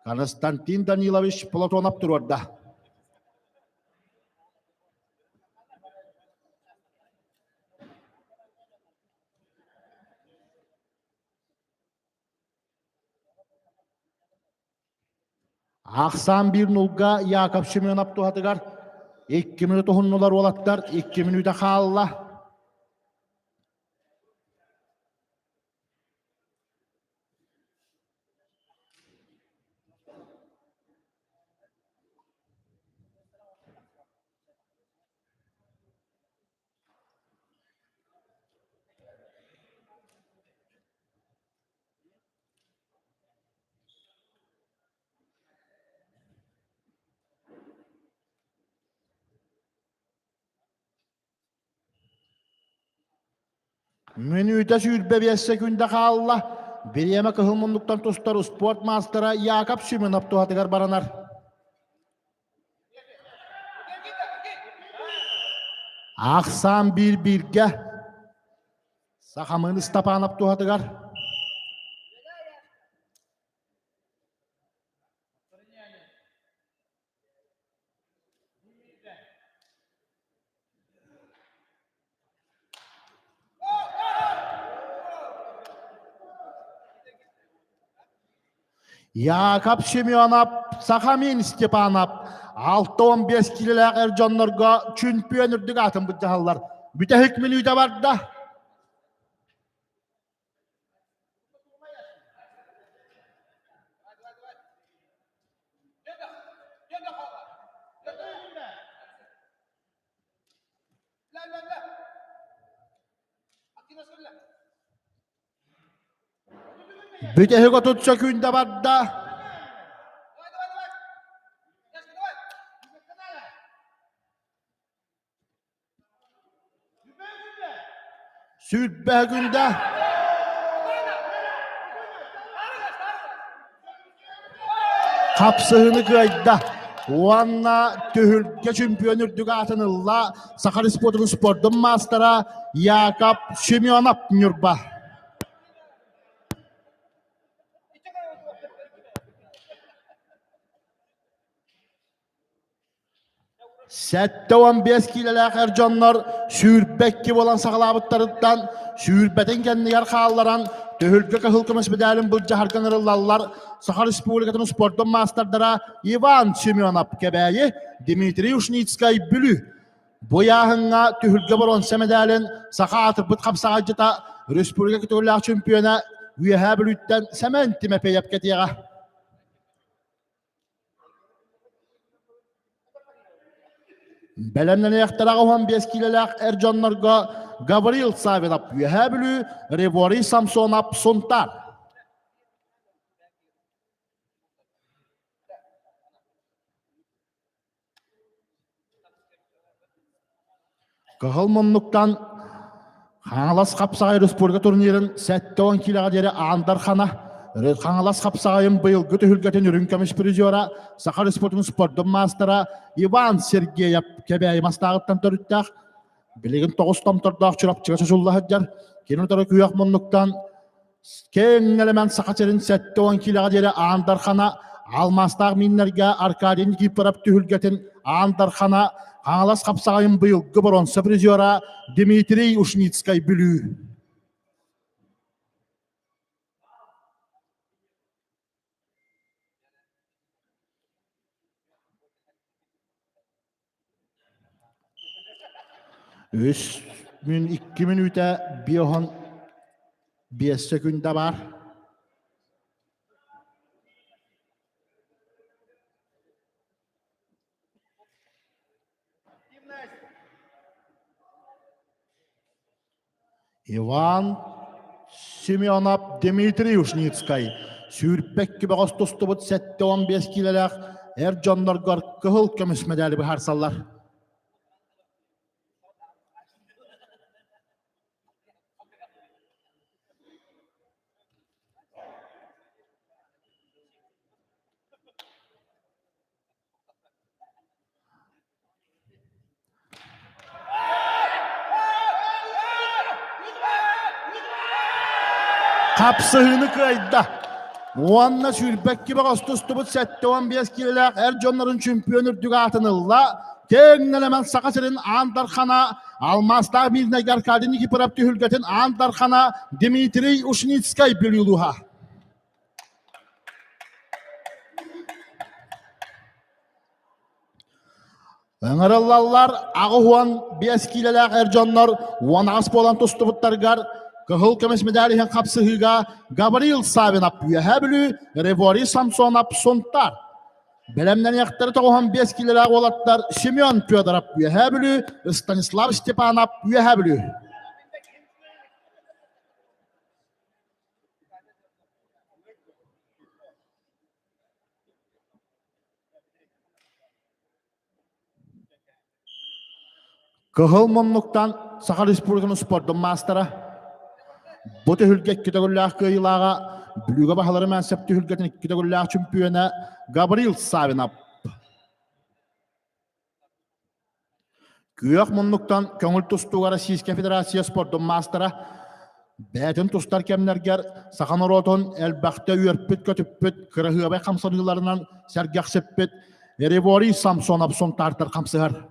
Константин Данилович Платонов туруорда. Ахсаан биир нулга Яков Семенов туһатыгар 2 мүнүүтэ уһуннулар уолаттар, 2 мүнүүтэ хаалла. Мүнүүтэ 25 секүндэ хаалла. Бириэмэ кыһыл муннуктан тустар успуорт маастара Яков Семенов туһатыгар баранар. Ахсаан биир бииргэ Сахамын Ыстапаанап туһатыгар. Яков Семенов, Сахамин Степанов 6-15 киилэлээх эр дьоннорго чүмпүйүөн үрдүк аатын былдьаһаллар. Бүтэһик мүнүүтэ барда. Бүтэһик 30 сөкүүндэ барда. Сүүрбэ күндэ. Хапсыһыны кыайда уонна түһүлгэ чемпион үрдүк аатын ылла Саха Республикатын спордун маастара Яков Семенов Ньурба. 75 киилэлээх эр дьоннор 22 буолан саҕалаабыттарыттан сүүрбэтин кэннигэр хаалларан түһүлгэ кыһыл көмүс медалын былдьаһарга ыҥырыллаллар Саха Республикатын спордун маастардара Иван Семенов Кэбээйи, Дмитрий Ушницкай Бүлүү. Бу ыйааһыҥҥа түһүлгэ боруонса медалын саха аатырбыт хапсаҕайдьыта республика көтөҕүллээх чемпиона Үөһээ Бүлүүттэн Сэмэн Тимофеев кэтиэҕэ. Бэлэмнэниэхтэрэ 15 киилэлээх эр дьоннорго Гаврил Савинов Үөһээ Бүлүү, Реворий Самсонов Сунтаар. Кыһыл муннуктан Хаҥалас хапсаҕай республика турнирын 70 киилэҕэ диэри Аан Дархана, Хаҥалас хапсаҕайын быйылгы түһүлгэтин үрүҥ көмүс призера, Саха Республикатын спордун маастара Иван Сергеев Кэбээйи Мастааҕыттан төрүттээх, билигин тоҕус томтордоох Чурапчыга чочулла сылдьар, кини утары күөх муннуктан Кэҥ нэлэмэн Саха сирин 70 киилэҕэ диэри Аан Дархана, алмаастаах мииннэргэ Аркадий Никифоров түһүлгэтин Аан Дархана, Хаҥалас хапсаҕайын быйылгы боруонса призера Дмитрий Ушницкай Бүлүү. Үс мүн икки мүнүүтэ биоһон биэс сөкүндэ баар. Иван Семенов Дмитрий Ушницкай сүүрбэкки бөҕөс тустубут 75 киилэлээх эр дьонноргор кыһыл көмүс мэдээли быһаарсаллар. Хапсыһыыны кыайда. Уонна сүүрбэкки бөҕөс тустубут 75 киилэлээх эр дьоннорун чемпион үрдүк аатын ылла. Киэҥ нэлэмэн Саха сирин Аан Дархана, алмаастаах Мирнэйгэ Аркадий Никифоров түһүлгэтин Аан Дархана Дмитрий Ушницкай Бүлүү улууһа. Ыҥырыллаллар 85 киилэлээх эр дьоннор 18 буолан тустубуттарыгар кыһыл көмүс медаль иһин хапсыһыыга Гаврил Савинов Үөһээ Бүлүү, Реворий Самсонов Сунтаар. Бэлэмнэниэхтэрэ 95 киилэлээх уолаттар Семен Федоров Үөһээ Бүлүү, Станислав Степанов Үөһээ Бүлүү. Кыһыл муннуктан Саха Республикатын спордун маастара, бу түһүлгэ икки төгүллээх кыайыылааҕа, Бүлүүгэ баһылары Мэнсэп түһүлгэтин икки төгүллээх чөмпүйүөнэ Гаврил Савинов. Күөх муннуктан көҥүл тустууга Российскай Федерация спордун маастара, бэйэтин тустар кэмнэргэр саха норуотун элбэхтэ үөрпүт-көтүппүт, кыраһыабай хамсаныыларынан сэргэхсиппит Реворий Самсонов Сунтаартар хамсыһар.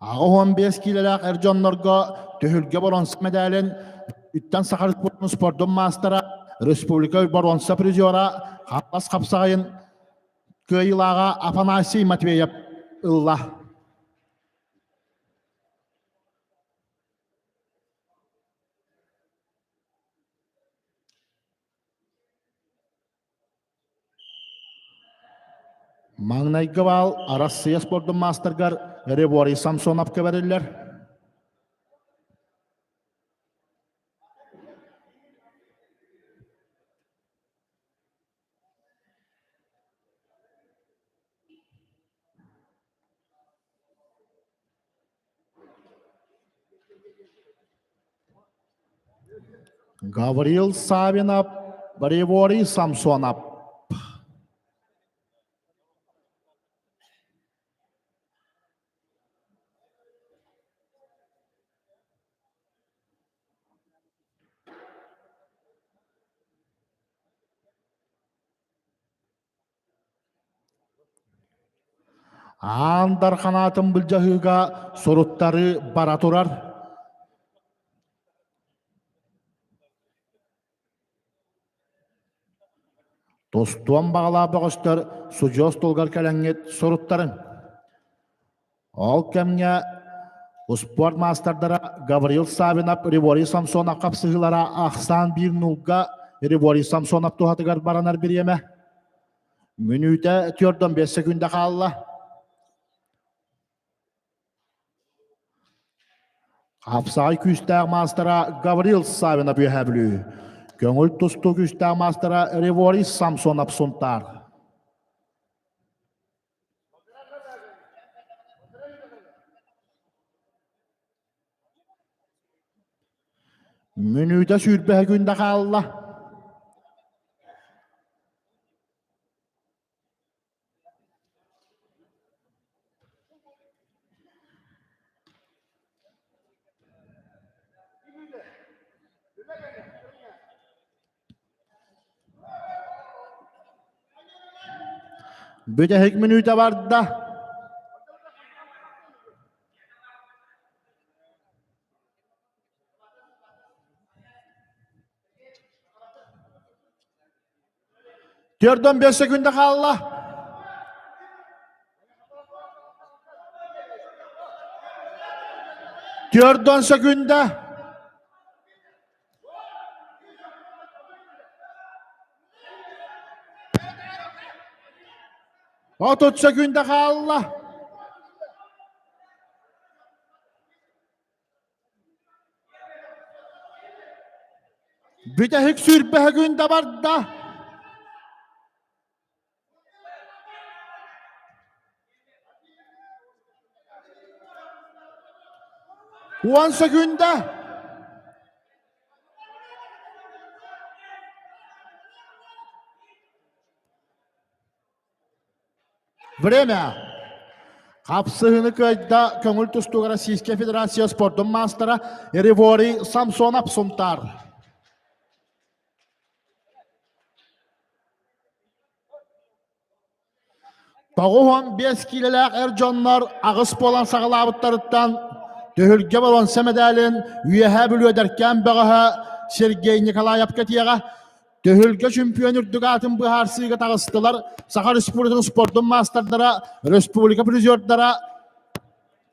85 киилэлээх эр дьоннорго түһүлгэ боруонса мэдээлин үттэн Саха Республикатын спордун маастара, республика боруонса призера, Хаҥалас хапсаҕайын кыайыылааҕа Афанасий Матвеев ылла. Маҥнайгы баал Арассыыйа спордун маастарыгар Реворий Самсоновка бэриллэр. Гаврил Савинов, Григорий Самсонов. Аан Дархан аатын былдьаһыыга суруттарыы бара турар. Тустуон баҕалаах бөҕөстөр судьуйа остуолугар кэлэҥҥит суруттарыҥ. Ол кэмҥэ успуорт маастардара Гаврил Савинов, Реворий Самсонов хапсыһыылара ахсаан биир нуулга Реворий Самсонов туһатыгар баранар бириэмэ. Мүнүүтэ 45 секүндэ хаалла. Хапсаҕай күүстээх маастара Гаврил Савинов Үөһээ Бүлүү. Көҥүл тустуу күүстээх маастара Реворий Самсонов Сунтаар. Мүнүүтэ сүүрбэһэ күндэ хаалла. Бүтэһик мүнүүтэ барда. Төрдөн 5 секунда хаалла. Төрдөн секунда. 30 секунда хаалла. Бүтэһик сүүрбэһэ күн да барда. Уон секунда. Время. Хапсыһыны кыайда көҥүл тустууга Российская Федерация спордун маастара Реворий Самсонов Сунтаар. 95 киилэлээх эр дьоннор аҕыс буолан саҕалаабыттарыттан түһүлгэ боруонса мэдээлин Үөһээ Бүлүү эдэркээн бөҕөһө Сергей Николаевка тиэҕэ Түһүлгэ чемпион үрдүк аатын быһаарсыыга таҕыстылар Саха Республикатын спордун маастардара, республика призердара,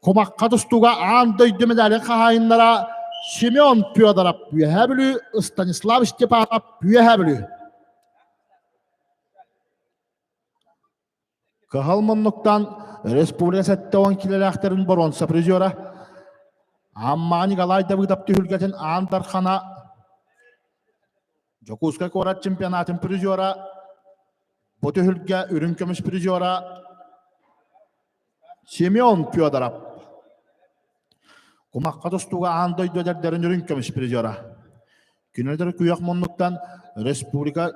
кумахха тустууга аан дойду медалин хаһаайыннара Семен Федоров Үөһээ Бүлүү, Станислав Степанов Үөһээ Бүлүү. Кыһыл муннуктан республика 70 килэлээхтэрин боруонса призера Амма Николай Давыдов түһүлгэтин Аан Дархана Дьокуускай куорат чемпионатын призера бу түһүлгэ үрүҥ көмүс призера Семен Федоров Кумахха тустууга аан дойду эдэрдэрин үрүҥ көмүс призера. Күнүлэр күөх муннуктан республика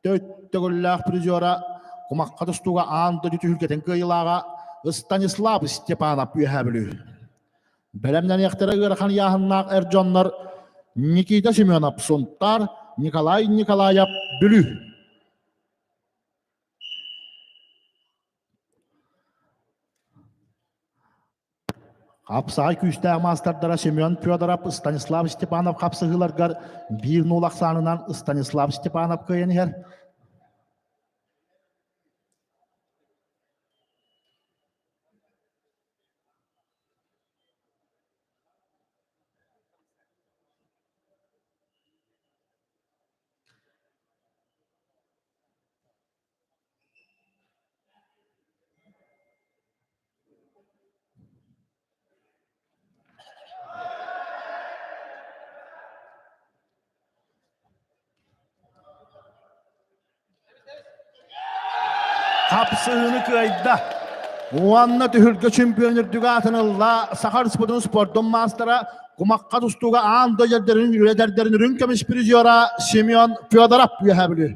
төгүллээх призера Кумахха тустууга аан дойду түһүлгэтин кыайыылааҕа Станислав Степанов Үөһээ Бүлүү. Бэлэмнэниэхтэрэ ыарахан ыйааһыннаах эр дьоннор Никита Семенов Сунтаар, Николай Николаев Бүлүү. Хапсаҕай күүстээх маастардара Семен Федоров, Станислав Степанов хапсыһыыларгар биир нуул ахсаанынан Станислав Степанов кыайан иһэр. Хапсыһыыны кыайда. Уонна түһүлгэ чемпион үрдүк аатын ылла Саха Республикатын спордун маастара, кумахха тустууга аан дойду эрдэрин үлэдэрдэрин үрүҥ көмүс призера Семен Федоров Үөһээ Бүлүү.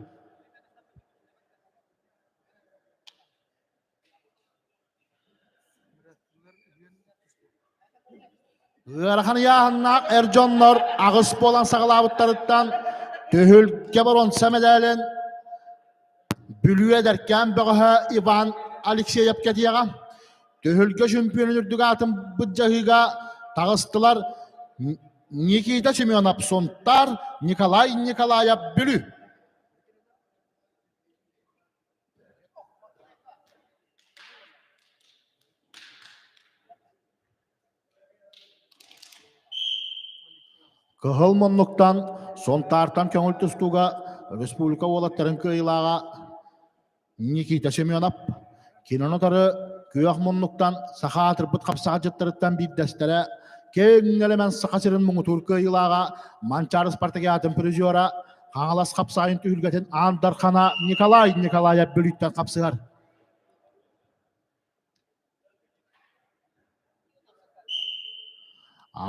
Ыарахан ыйааһыннаах эр дьоннор аҕыс буолан саҕалаабыттарыттан түһүлгэ боруонса мэдээлин Бүлүү эдэркээн бөҕөһө Иван Алексеев кэтиэҕэ. Түһүлгэ чемпионун үрдүк аатын быдьаһыыга таҕыстылар Никита Семенов Сунтаар, Николай Николаев Бүлүү. Кыһыл муннуктан Сунтаартан көҥүл тустууга республика уолаттарын кыайыылааҕа Никита Семенов кинини утары күөх муннуктан саха аатырбыт хапсаҕайдьыттарыттан биирдэстэрэ киэҥ нэлэмэн Саха сирин муҥутуур кыайыылааҕа Манчаары спартакиадатын призера. Хаҥалас хапсаайын түһүлгэтин Аан Дархана Николай Николаев Бүлүүттэн хапсыһар.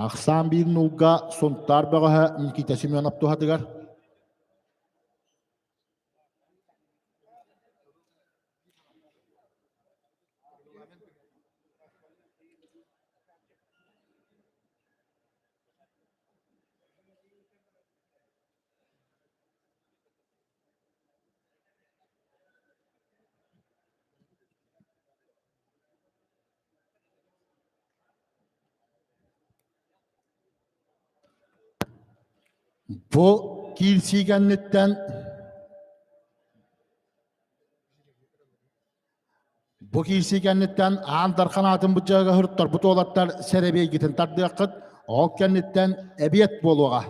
Ахсаан биир нулга Сунтаар бөҕөһө Никита Семенов туһатыгар. Бу киирсии кэнниттэн Бу киирсии кэнниттэн Аан Дархан аатын быдьаага һыртарбыт уолаттар сэрэбиэйгитин тардыаххыт, ол кэнниттэн эбиэт буолуоҕа.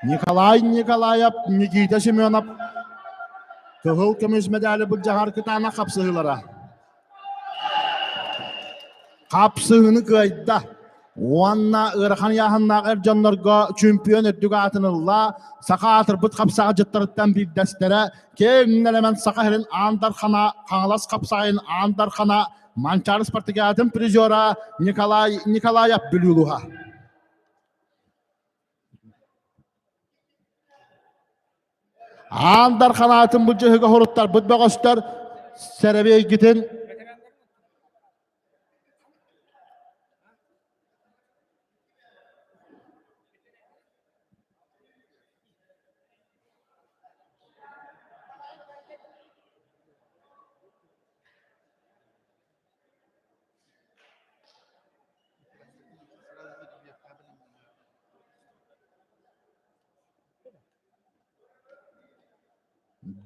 Николай Николаев, Никита Семенов кыһыл көмүс мэдээли былдьаһар кытаанах хапсыһыылара. Хапсыһыыны кыайда уонна ыарахан ыйааһыннаах эр дьоннорго чемпион үрдүк аатын ылла. Саха аатырбыт хапсаҕа дьыттарыттан биирдэстэрэ киэҥ нэлэмэн Саха сирин Аан Дархана, Хаҥалас хапсаҕайын Аан Дархана, Манчаары спартакиадатын призера Николай Николаев Бүлүү улууһа. Аан Дархан аатын былдьаһыга хоруттарбыт бөҕөстөр сэрэбиэйгитин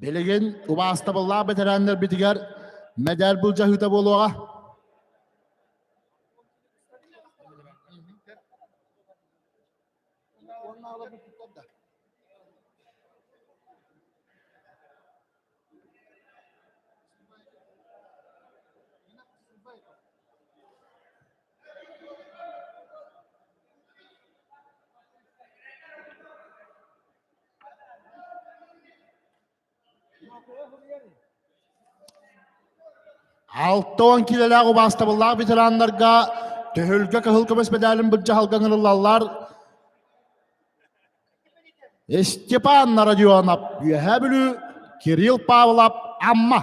Билигин убаастабыллаах бэтэрээннэрбитигэр мэдэл былдьаһыыта буолуоҕа. 60 киилэлээх убаастабыллаах ветераннарга Төһүлгэ кыһыл көмүс мэдээлин былдьаһалга ыҥырыллаллар. Степан Родионов, Үөһээ Бүлүү, Кирилл Павлов, Амма.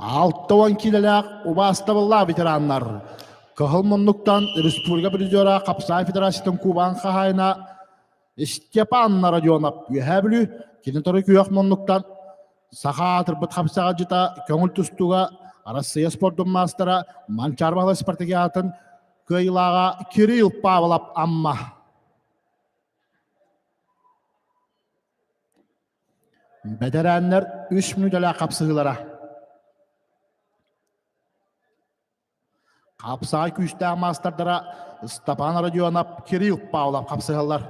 60 киилэлээх убаастабыллаах ветераннар Кыһыл муннуктан республика призера Хапсаай Федерациятын кубаан хаһаайына Степан Родионов Үөһээ Бүлүү кини тору күөх муннуктан Саха аатырбыт хапсаҕайдьыта көҥүл тустууга Арассыыйа спордун маастара Манчаары Баһылай спартакиадатын кыайыылааҕа Кирилл Павлов Амма. Бэтэрээннэр үс мүнүүтэлээх хапсыһыылара. Хапсаҕай күүстээх маастардара Степан Родионов, Кирилл Павлов хапсыһаллар.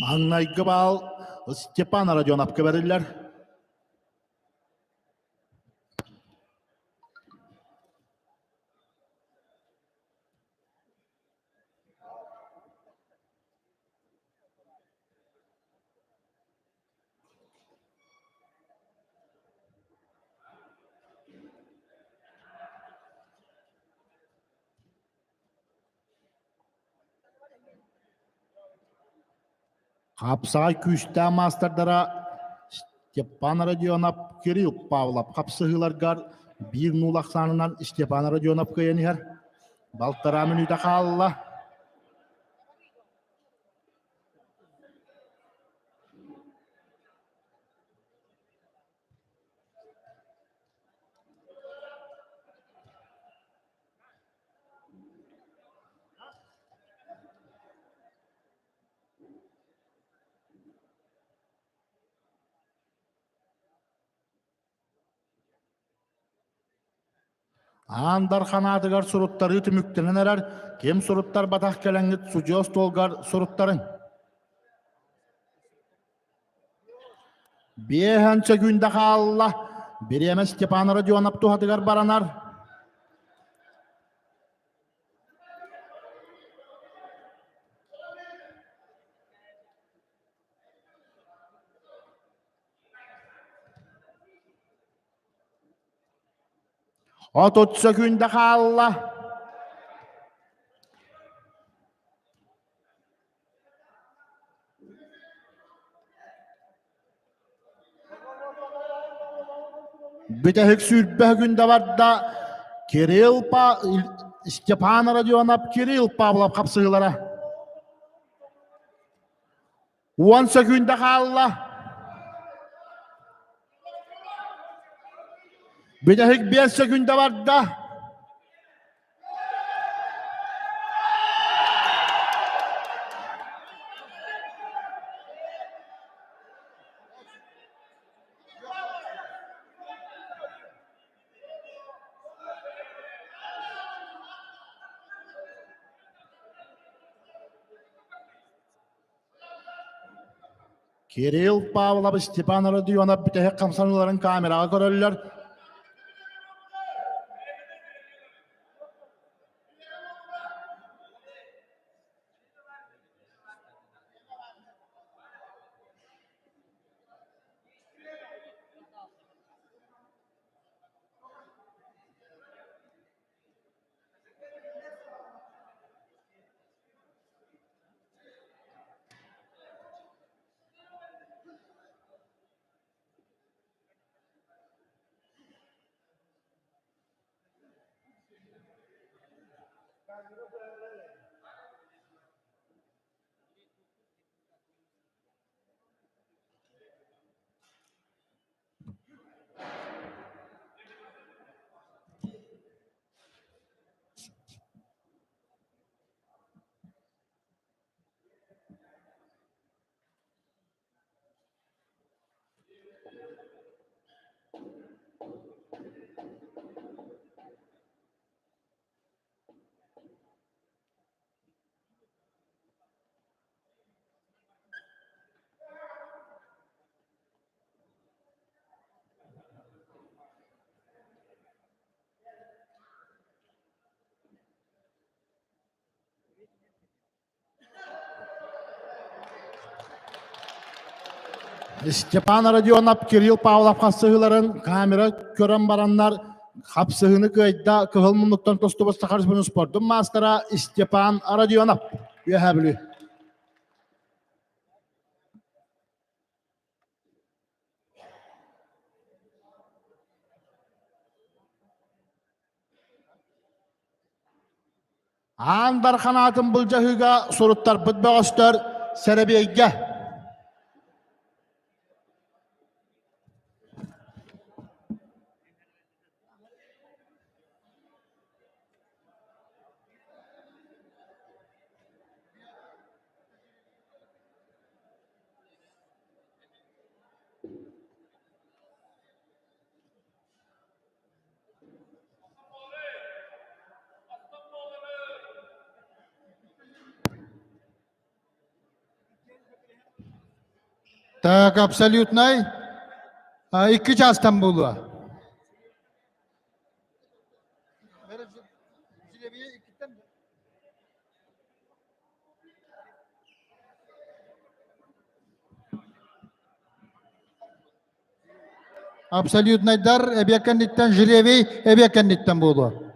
Маҥнайгы баал Степан Родионовка бэриллэр. Хапсаҕай күүстээх маастардара Степан Родионов, Кирилл Павлов хапсыһыыларгар биир нуул ахсаанынан Степан Родионов кыайан иһэр. Балтараа мүнүүтэ хаалла. Аан Дархан аатыгар суруттарыы түмүктэнэн эрэр, ким суруттарбатах кэлэҥҥит судьуйа остуолгар суруттарыҥ. Биэһэн сөкүүндэ хаалла. Бириэмэ Степан Родионов туһатыгар баранар. 30 сөкүүндэ хаалла. Бүтэһик сүүрбэ күндэ барда Кирилл Па... Степан Родионов, Кирилл Павлов хапсыһыылара. 10 сөкүүндэ хаалла. Бүтэһик 5 сөкүүндэ барда. Кирилл Павлов, Степан Родионов бүтэһик хамсаныыларын камераҕа көрөллөр. Степан Родионов, Кирилл Павлов хапсыһыыларын камера көрөн бараннар хапсыһыыны кыайда кыһыл муннуктан тостубут Саха Республикатын спордун маастара Степан Родионов. Үөһээ Бүлүү. Аан Дархан аатын былдьаһыыга суруттарбыт бөҕөстөр сэрэбиэйгэ. Так, абсолютнай. Икки чаастан буолуо. Абсолютнайдар эбиэт кэнниттэн, жребий эбиэт кэнниттэн буолуо.